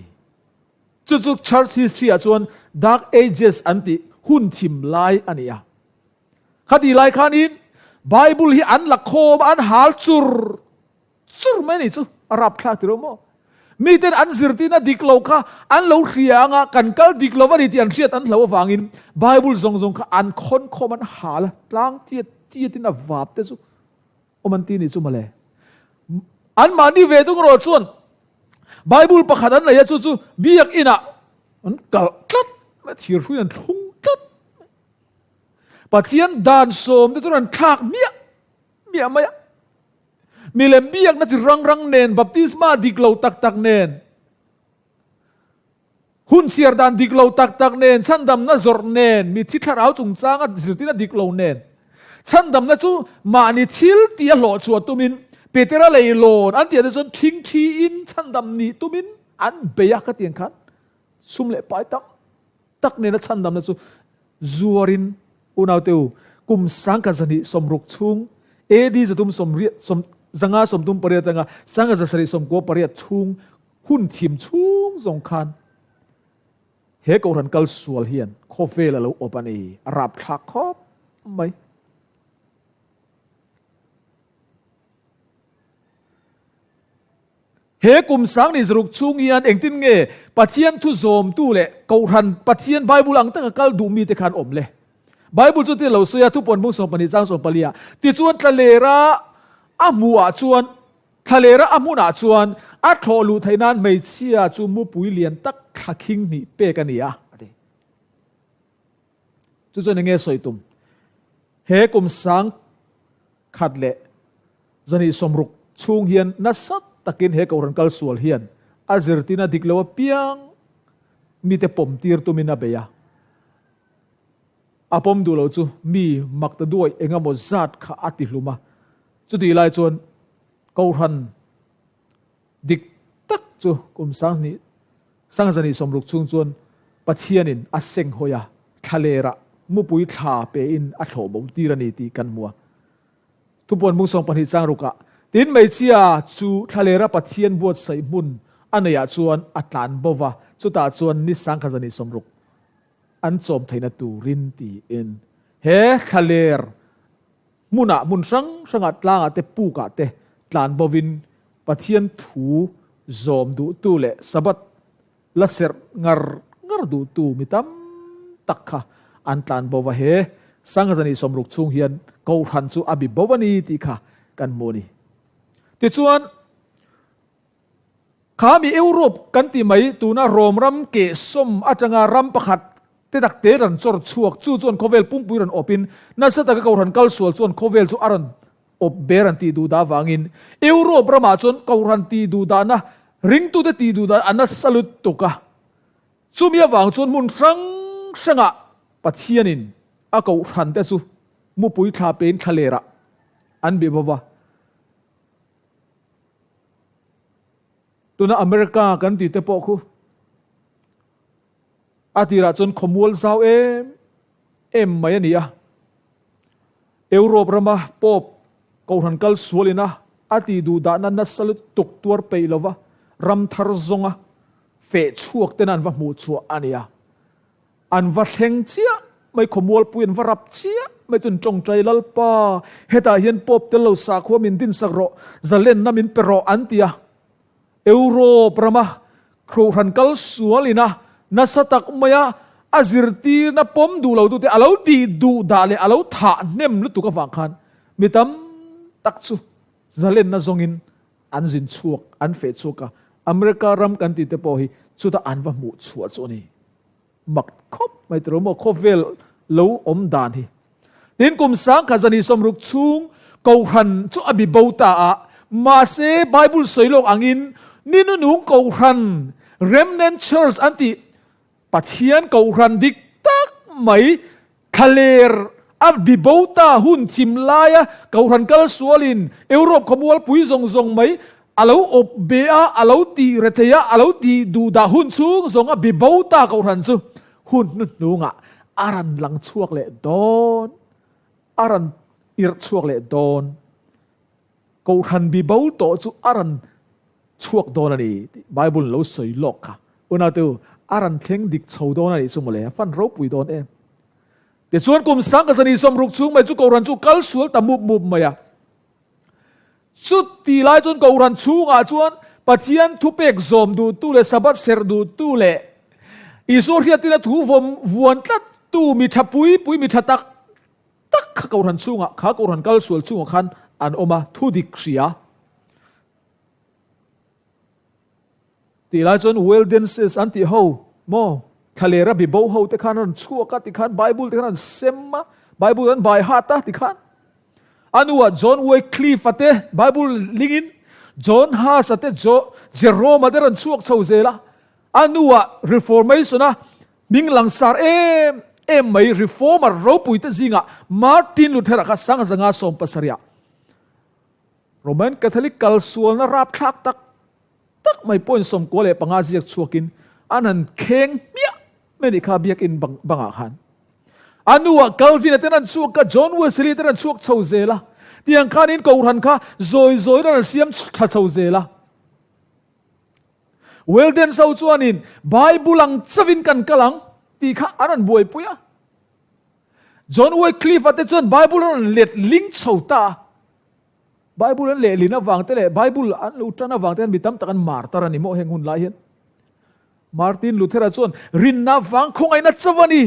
Chu chu Church history ah chuan Dark Ages an tih hun thim lai a ni a. Khati lai khanin Bible hi an la khawm a, an hal chur chur mai ni chu a rapthlak ti lo maw? Miten an zirtirna dik lo kha an lo hria anga kan kal dik lo a ni tih an hriat an hlo avangin Bible zawng zawng kha an khawn khawm an hal a, tlang tiat tiatin a vap te chu awm an ti ni chu mawle. Anmahni ve tung erawh chuan Bible pakhat an nei a chu chu biakinah an kalh tlat mai, thirhruiin an thlung tlat mai. Pathian dan sawm te chu rawn thlak miah miah mai a. Milem biakna chi rang rang nen, baptisma dik lo tak tak nen, hun chhiar dan dik lo tak tak nen, chhandamna zawrh nen, mitthi thlarau chungchanga zirtirna dik lo nen, chhandamna chu mahni thil tih a hlawh chhuah tumin Petera leilawn an tih ah te chuan thingthiin chhandam nih tumin an bei a khatiang khan sum leh pai tam tak nena chhandamna chu zuarin unaute u kum sangkhat zahnih sawmruk chhung AD zatum sawmriat sawm zanga sawmtum pariat atanga sangkhat zasarih sawmkua pariat chhung hun thim chhung zawng khan he kohhran kal sual hian khawvel a lo awp a ni a rapthlak khawp mai. He kum sang ni zaruk chhung hian engtin nge Pathian thu zawmtu leh Kohhran Pathian Bible ang taka kal duh mite khan awm le? Bible chu ti lo sawi a, thupuan bung 12 chang 14 ah, Tichuan thlalera a hmuhah chuan, thlalera a hmunah chuan a thlawh luh theih nan hmeichhia chu mupui lian tak thla khing hnih pek a ni a, a ti. Chu chuan enge sawi tum? He kum sang khat leh zahnih 60 chhung hian nasa takin he Kohhran kal sual hian a zirtina dik lo apiang mite pawm tir tumin a bei a. A pawm duh lo chu mi mak ta duai engemaw zat kha a ti hlum a. Chutih lai chuan Kohhran Dik tak chu kum sanghnih sangzani 60 chhung chuan Pathianin a seng hawi a, thlalerah mupui thla pein a thlawh bo tir a ni tih kan hmu a. Thupuan bung 12 chang rukah, Tin hmeichhia chu thlalera Pathian buatsaih hmun a neihah chuan a tlan bo va, chutah chuan ni sangkhazani 60 an chawm theihna turin tiin he thlaler Hmunah, hmun hrang hrangah, tlangah te, pukah te tlan bovin Pathian thu zawm duhtu leh Sabbath la serh ngar ngar duhtu mi tam tak kha an tlan bo va. He Sangazani 60 chhung hian Kohhran chu a bi bo a ni tih kha kan hmu a ni. Tichuan, Kha mi Europe kan ti mai, tuna Rome ram kehsawm atanga ram pakhat te tak te rawn chawr chhuak, chu chuan khawvel pumpui rawn awpin nasa taka Kohhran kalsual chuan khawvel chu a rawn awp ber an tih duh dah avangin Europe ramah chuan Kohhran tih duh dahna ringtute tih duh dah a nasa lutuk a. Chumi avang chuan hmun hrang hrangah Pathianin a Kohhran te chu mupui thla pein thlalerah an bih bawk a. Tuna America kan tih te pawh khu a tirah chuan khawmual zau em em mai a ni a. Europe rama Pope Kohhran kal sualin a a tih duh dahna nasa lutuk tuar peih lova ram thar zawnga feh chhuak tena an va hmuh chhuah a ni a. An va thleng chiah mai, khawmualpui an va rap chiah mai chu an tawngtai, Lalpa, hetah hian Pope tel lo sakhua min dinsak rawh, zalenna min pe rawh an ti a. Europe rama Kohhran kal sual ina nasa tak maia a zirtirna pawm duh lo tute a lo tih duh dah leh a lo thah hnem lutuk avang khan mi tam tak chu zalenna zawngin an zin chhuak, an feh chhuak a. America ram kan tih te pawh hi chutah an va hmuh chhuah chu a ni. Mak khawp mai tiro maw khawvel lo awm dan hi. Tin kum sangkhat zani 60 chhung Kohhran chu a bi bo ta a, mahse Bible sawi lawk angin ni nunung Kohhran, Remnant Church an tih Pathian Kohhran dik tak mai Thlaler a bi bo ta hun thim laia Kohhran kal sualin Europe khawmualpui zawng zawng mai a lo awp be a, a lo tih re thei a, a lo tih duh dah hun chhung zawng a bi bo ta Kohhran chu hun hnuhnungah a rawn lang chhuak leh dawn, a rawn irh chhuak leh dawn. Kohhran bi bo tawh chu a rawn chhuak dawn a ni tih Bible in lo sawi lawk kha. Unaute u, a rawn thleng dik chho dawn a nih chu mawle, a fan ropui dawn em. Tichuan kum sang ka zani 60 chhung mai chu Kohhran chu kal sual ta mup mup mai a. Chuti lai chuan Kohhran chhungah chuan Pathian thupek zawm duhtu leh Sabbath serh duhtu leh Isua hriatina thu vawm vuan tlattu mi tha pui pui mi tha tak tak kha Kohhran chhungah, kha Kohhran kal sual chungah khan an awm a, thu dik hria. Tih lai chuan Waldenses an tih ho maw, thlalera bi bo ho te khan an rawn chhuak a, tikhan Bible te khan an sem a, Bible an bai hat a tikhan. A hnuah John Wycliffe-a te Bible lingin John Huss-a te Jerome-a te rawn chhuak chho zel a. A hnuah Reformation-a Hming langsar em em mai Reformer ropui te zingah Martin Luther-a kha sangzanga 70 ah Roman Catholic kalsualna rapthlak tak tak mai point 95 ziak chhuakin an han kheng hmiah mai anih kha biakin bangah khan. A hnuah Calvin-a ten an chhuak a, John Wesley ten an chhuak chho zel a, tiang khanin Kohhran kha zawi zawiin an han siam tha chho zel a. Weldens ho chuanin Bible ang chauhin kan kal ang tih kha an rawn buaipui a. John Wycliffe-a te chuan Bible an rawn let ling chho ta a. Bible an lehlin avang te leh Bible an lo tan avang te hian mi tam tak an martar a ni maw heng hun lai hian. Martin Luther-a chuan rinna vang khawngaihna chauh a ni.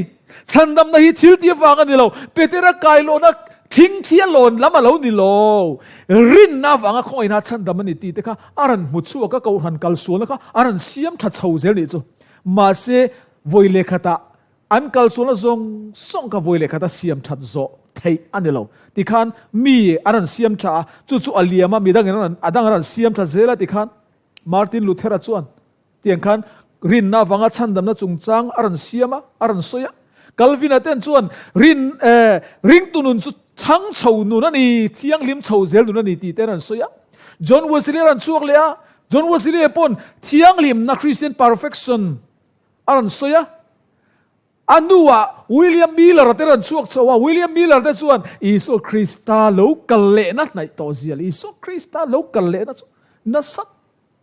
Chhandamna hi thil tih avang a ni lo. Petera kailawhna thing thi a lawn lam a lo ni lo. Rinna avanga khawngaihna chhandam a ni tih te kha a rawn hmu chhuak a, kohhran kalsualna kha a rawn siam tha chho zel nih chu. Mahse, vawi leh khatah an kalsualna zawng zawng kha vawi leh khata siam that zawh theih a ni lo. Tikhan mi a rawn siam tha a, chu chu a liam a, midangin a dang a rawn siam tha zel a tikhan Martin Luther-a chuan Tiang khan rinna avanga chhandamna chungchang a rawn siam a, a rawn sawi a. Calvin-a ten chuan rin, eh, ringtu nun chu chhang chho nun a ni, thianghlim chho zel nun a ni tih te an rawn sawi a. John Wesley a rawn chhuak leh a, John Wesley-a pawn thianghlimna, Christian perfection, a rawn sawi a. A hnuah William Miller-a te rawn chhuak chho a, William Miller te chuan Isua Krista lo kal lehna hnaih tawh zia leh Isua Krista lo kal lehna chu nasa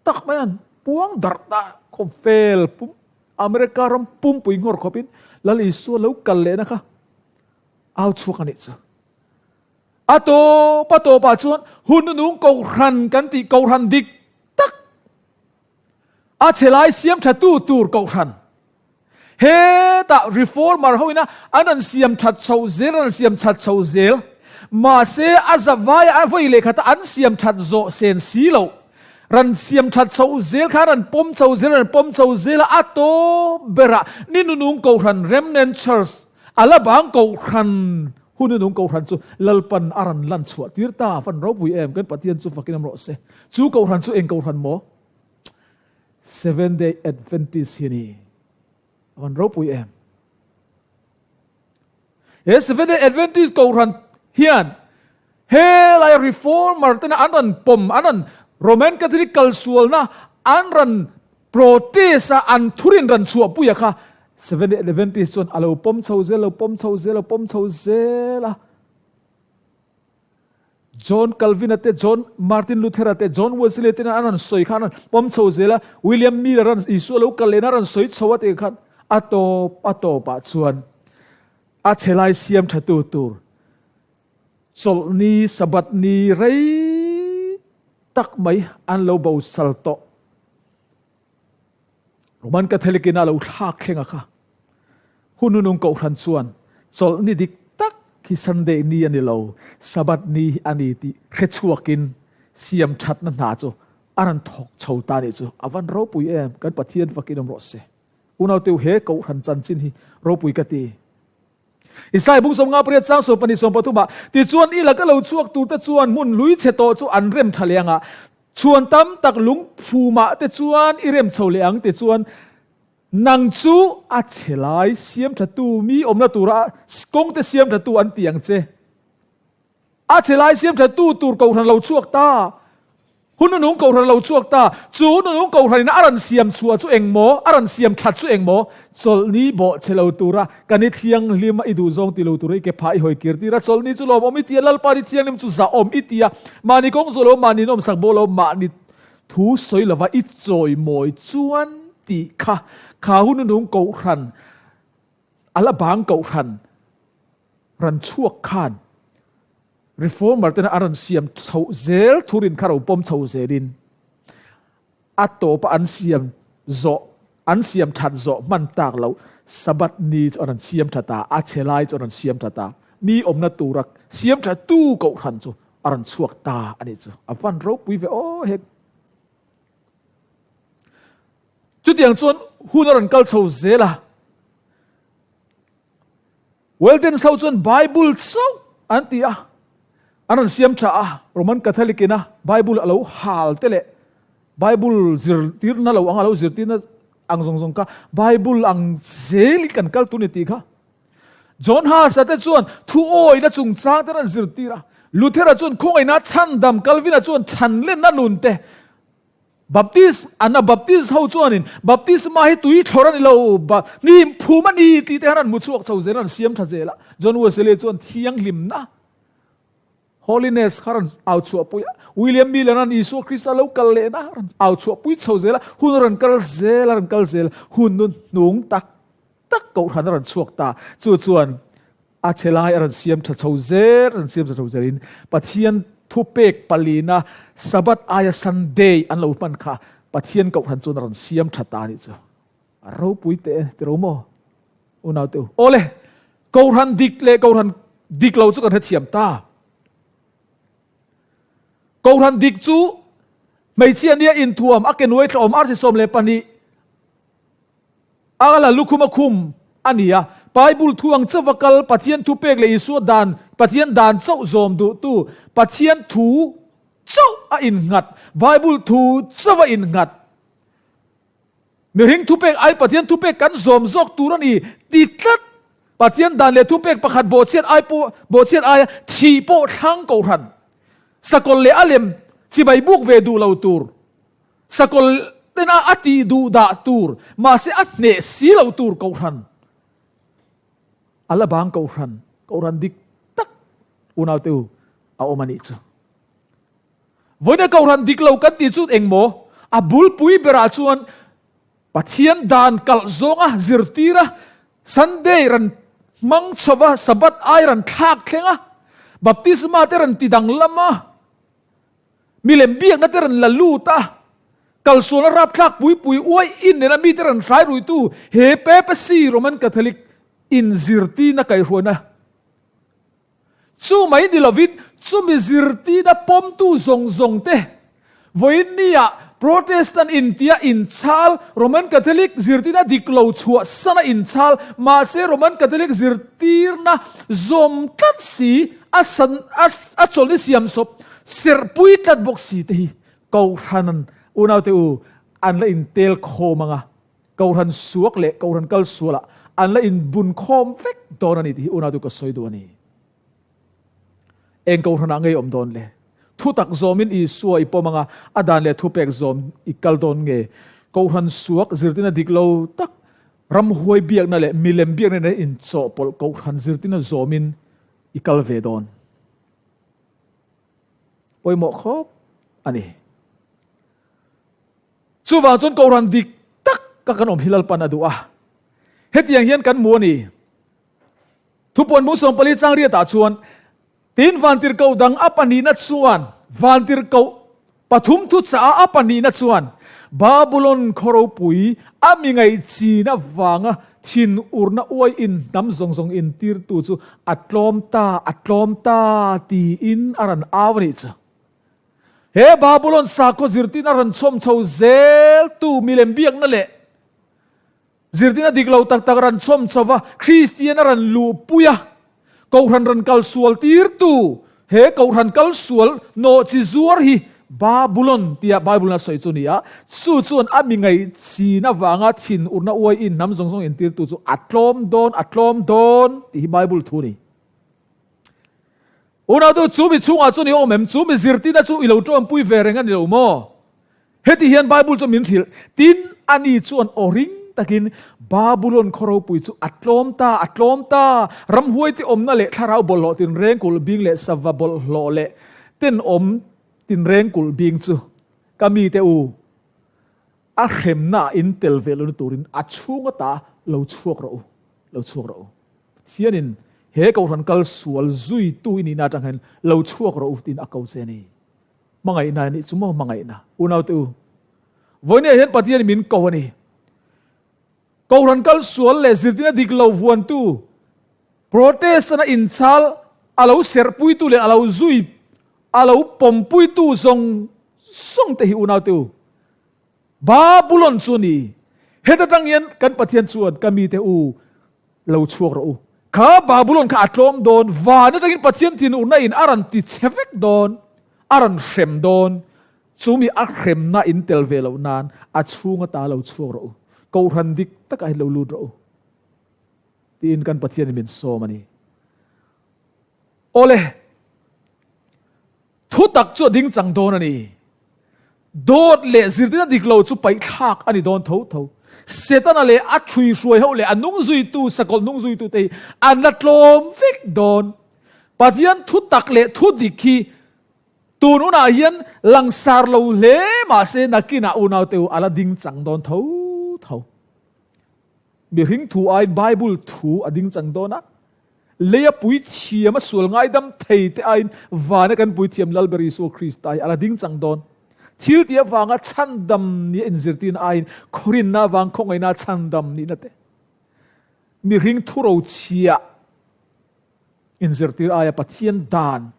tak mai an puang darh ta khawvel pum America ram pumpui nghawr khawpin Lal Isua lo kal lehna kha au chhuak a nih chu. A tawp a tawpah chuan hun nunung kohhran kan tih kohhran dik tak a chhe lai siam tha tu tur kohhran Hetah reformer ho ina an rawn siam that chho zel, an rawn siam that chho zel. Mahse a zavai a vawi leh khata an siam that zawh sen si loh. Rawn siam that chho zel kha an rawn pawm chho zel, an rawn pawm chho zel a, a tawp berah ni nunung Kohhran Remnant Church, a la bang Kohhran, hun nunung Kohhran chu Lalpan a rawn lan chhuah tir ta. Van ropui em, kan Pathian chu fakin awm rawh se. Chu Kohhran chu eng Kohhran maw? Seventh Day Adventist hi a ni. A van ropui em. He Seventh Day Adventist kohhran hian helai reformer tena an rawn pawm, an rawn Roman Catholic kalsualna an rawn protest a, an thurin rawn chhuahpuia kha Seventh Day Adventist chuan a lo pawm chho zel, lo pawm chho zel, lo pawm chho zel a. John Calvin-a te, John Martin Luther-a te, John Wesley-a te an rawn sawi kha an rawn pawm chho zel a, William Miller rawn Isua lo kal lehna a rawn sawi chho a tih khan a tawp a tawpah chuan a chhe lai siam thatu tur chawlhni Sabbath ni rei tak mai an lo bosal tawh. Roman Catholic in a lo thlak thleng a kha. Hun nunung kohhran chuan chawlhni dik tak hi Sunday ni a ni lo, Sabbath ni hi a ni tih hre chhuakin siam thatna hna chu a rawn thawk chho ta nih chu. A van ropui em, kan Pathian fakin awm rawh se. Unauteu he kohhran chanchin hi ropui ka ti. Isai bung 58 chang 12 13 ah, Tichuan i laka lo chhuak turte chuan hmun hlui chhe tawh chu an rem tha leh ang a, Chhuan tam tak lungphumah te chuan i rem chho leh ang tichuan nang chu a chhe lai siam thatu mi awmna tura kawng te siam thatu an ti ang che. A chhe lai siam thatu tur kohhran lo chhuak ta. Hun nunung kohhran lo chhuak ta. Chu hun nunung kohhranin a rawn siam chhuah chu eng maw? A rawn siam that chu eng maw? Chawlhni bawh che lo tura kan i thianghlim a, i duhzawng ti lo tura i ke phah i hawi kir tir a, chawlhni chu lawmawm i ti a, Lalpa ni thianghlim chu zahawm i ti a, mahni kawng zawh lo, mahni nawmsak bawk lo, mahni thu sawi lova i chawimawi chuan tih kha, kha hun nunung kohhran, a la bang kohhran ran chhuak khan Reformer tena a rawn siam chhoh zel thurin kha ro pawm chho zelin A tawpa an siam zawh, an siam that zawh hman tak loh Sabbath ni chu a rawn siam tha ta, a chhe lai chu a rawn siam tha ta, mi awmna tura siam tha tu kohhran chu a rawn chhuak ta a nih chu. A van ropui ve aw hek. Chutiang chuan hun a rawn kal chho zel a. Weldens ho chuan Bible chauh an ti a, an rawn siam tha a, Roman Catholic ina Bible a lo hal te leh Bible zirtirna lo ang a lo zirtirna ang zawng zawng kha Bible ang zelin kan kal tur ni tih kha. John Huss-a te chuan thu awina chungchang te rawn zirtir a, Luther-a chuan khawngaihna chhandam, Calvin-a chuan chhanlenna nun te, Baptist, Anabaptist ho chuanin Baptisma hi tui thlawr a ni lo, ba, hnim phum a ni tih te khan an hmu chhuak chho zel a, an siam tha zel a. John Wesley chuan thianghlimna, holiness, kha rawn au chhuahpui a. William Miller-a'n Isua Krista lo kal lehna rawn au chhuahpui chho zel a. Hun a rawn kal zel a, rawn kal zel a, hun nun hnung tak tak kohhran a rawn chhuak ta. Chu chuan a chhe lai a rawn siam tha chho zel, rawn siam tha chho zelin Pathian. Thupek palina Sabbath aia Sunday an lo hman kha Pathian Kohhran chuan a rawn siam tha ta a nih chu. A ropui teh e, ti ro maw? Unau te u. Awle, Kohhran dik leh Kohhran dik lo chu kan hrethiam ta. Kohhran dik chu hmeichhia nia inthuam a ke nuai thlawm arsi 12 A la lukhum a khum a ni a. Bible thu ang chauh va kal, Pathian thu pek leh Isua dan, Pathian dan chauh zawm duhtu, Pathian thu chauh a innghat, Bible thu chauh a innghat. Mihring thupek ai Pathian thupek kan zawm zawk tur a ni ti tlat. Pathian dan leh thupek pakhat bawhchhiat ai pawh bawhchhiat aia thih pawh thlang kohhran. Sakawlh leh a lem chibai buk ve duh lo tur. Sakawlh tena a tih duh dah tur, mahse a hneh si lo tur kohhran, a la bang kohhran, kohhran dik tak unaute u a awm a nih chu. Vawiina kohhran dik lo kan tih chu eng maw? A bulpui berah chuan Pathian dan kalh zawnga zirtir a, Sunday ran hmang chhova, Sabbath ai ran thlak thleng a, baptisma te ran ti danglam a, Milem biakna te rawn la lut a, kalsualna rapthlak pui pui uai in nena mite rawn hrai ruitu he Papacy Roman Catholic inzirtina kaihhruaina chu mai ni lovin chumi zirtina pawmtu zawng zawng te vawiin nia Protestant intia inchhal Roman Catholic zirtina dik lo chhuahsana inchhal mahse Roman Catholic zirtirna zawm tlat si A san a a chawlhni siam sawp serhpui tlat bawk si te hi Kohhran unaute u an la intel khawm ang a, Kohhran suak leh Kohhran kal sualah an la inbun khawm vek dawn a ni tih hi unaute u ka sawi duh a ni. Eng Kohhranah ngei awm dawn le? Thutak zawmin Isua i pawm ang a, a dan leh thupek zawm i kal dawn nge? Kohhran suak zirtina dik lo tak ramhuai biakna leh milem biakna nena inchawhpawlh Kohhran zirtina zawmin i kal ve dawn. Pawimawh khawp a ni. Chuvang chuan Kohhran dik tak ka kan awm hi Lalpan a duh a. Hetiang hian kan hmu a ni. Thupuan bung 14 chang riatah chuan Tin vantirhkoh dang a pahnihna chuan vantirhkoh pathum thuchah a a pahnihna chuan Babulon khaw ropui a mi ngaihchin avanga thinurna uai in hnam zawng zawng intirtu chu a tlawm ta, a tlawm ta tiin a rawn au a nih chu. He Babulon sakhaw zirtin a rawn chhawm chho zeltu milem biakna leh Zirtina dik lo tak tak ran chhawm chho va, Kristian a ran luhpui a, Kohhran rawn kal sual tirtu, he Kohhran kal sual nawh chi zuar hi Babulon tia Bible-in a sawi chu a ni a, chu chuan a mi ngaihchin avanga thinurna uai in hnam zawng zawng intirtu chu a tlawm dawn, a tlawm dawn tih hi Bible thu a ni. Unautu, chu mi chhungah chuan i awm em? Chu mi zirtina chu i lo tawmpui ve reng a ni lo maw? Heti hian Bible chu min hrilh, Tin, ani chuan aw ring takin Babulon khaw ropui chu a tlawm ta, a tlawm ta! Ramhuaite awmna leh thlarau bawlhhlawh tinreng kulh bing leh sava bawlhhlawh leh tenawm tinreng kulh bing chu ka mite u, a hremnaah in tel ve lohna turin a chhung ata lo chhuak rawh u, lo chhuak rawh u. Pathianin he Kohhran kal sual zuitu i nihna atang hian lo chhuak rawh u tiin a ko che a ni. Hmangaihna a nih chu maw hmangaihna? Unaute u, vawinia hian Pathianin min ko a ni. Kohhran kal sual leh zirtirna dik lo vuantu, Protestant a inchhal a lo serhpuitu leh a lo zui, a lo pawmpuitu zawng zawng te hi unaute u, Babulon chu a ni. Heta tang hian kan Pathian chuan ka mite u, lo chhuak rawh u. Kha Babulon kha a tlawm dawn, van atangin Pathian thinurna in a rawn ti chhe vek dawn, a rawn hrem dawn. Chumi a hremna in tel ve loh nan a chhung ata lo chhuak rawh u, Kohhran dik takah hian lo lut rawh u, tiin kan Pathianin min sawm a ni. Awle! Thutak chu a ding chang dawn a ni. Dawt leh zirtirna dik lo chu paihthlak a ni dawn tho tho. Setana leh a ṭhuihruai ho leh a nungzuitu, sakawlh nungzuitute hi an la tlawm vek dawn. Pathian thutak leh thudik hi tun hunah hian langsar lo hle mahse nakinah unaute u a la ding chang dawn tho tho. Mihring thu aiin Bible thu a ding chang dawn a. Leia puithiam a sual ngaidam thei te aiin vana kan puithiam Lalber Isua Krista hi a la ding chang dawn. Thil tih avanga chhandam nia inzirtirna aiin khawrinna avang khawngaihna chhandam nihna te, mihring thurochhia inzirtir aia Pathian dan,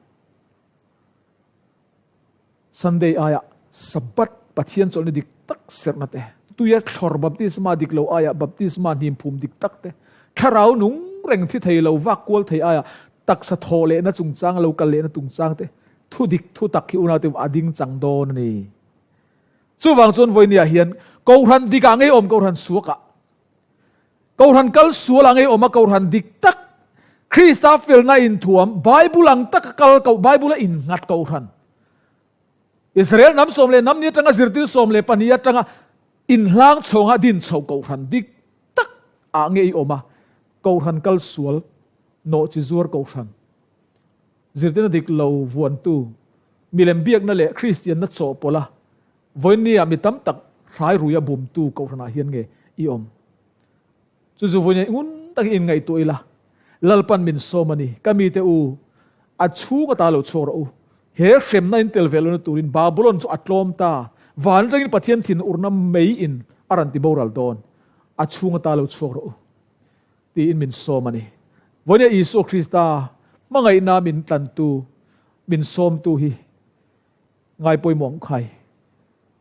Sunday aia Sabbath Pathian chawlhna dik tak serhna te, tuia thlawr baptisma dik lo aia baptisma hnimphum dik tak te, thlarau nung reng thi thei lo vak kual thei aia taksa thawh lehna chungchang lo kal lehna tungchang te, thu dik thu tak hi unaute a ding chang dawn a ni. Chuvang chuan vawinia hian Kohhran dikah ngei awm Kohhran suakah Kohhran kal sual ang ei awm a Kohhran dik tak Krista felna inthuam Bible ang taka kal koh Bible a innghat Kohhran Israel hnam 14 atanga zirtir 12 atanga inhlang chhawnga din chho Kohhran dik tak ah nge i awm a Kohhran kal sual nawh chi zuar Kohhran zirtirna dik lo vuantu milem biakna leh Kristianna chawhpawlh a Vawinia mi tam tak hrai ruia bumtu Kohhranah hian nge i awm? Chu chu vawinia ngun takin inngaihtuah ila, Lalpan min sawm a ni, ka mite u, a chhung ata lo chhuak rawh u. He hremna in tel ve lohna turin Babulon chu a tlawm ta, van atangin Pathian thin urna mei in a rawn ti boral dawn, a chhung ata lo chhuak rawh u, tiin min sawm a ni. Vawinia Isua Krista hmangaihna min tlantu, min sawmtu hi Ngai pawimawh ang khai.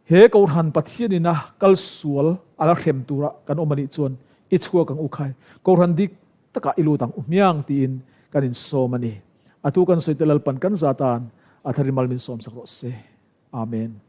He Kohhran Pathian ina kal sual a la hrem tura kan awm anih chuan i chhuak ang u khai. Kohhran dik takah i lut ang u hmiang tiin kan insawm a ni. A thu kan sawi te Lalpan kan zatan a thar in mal min sawmsak rawh se. Amen.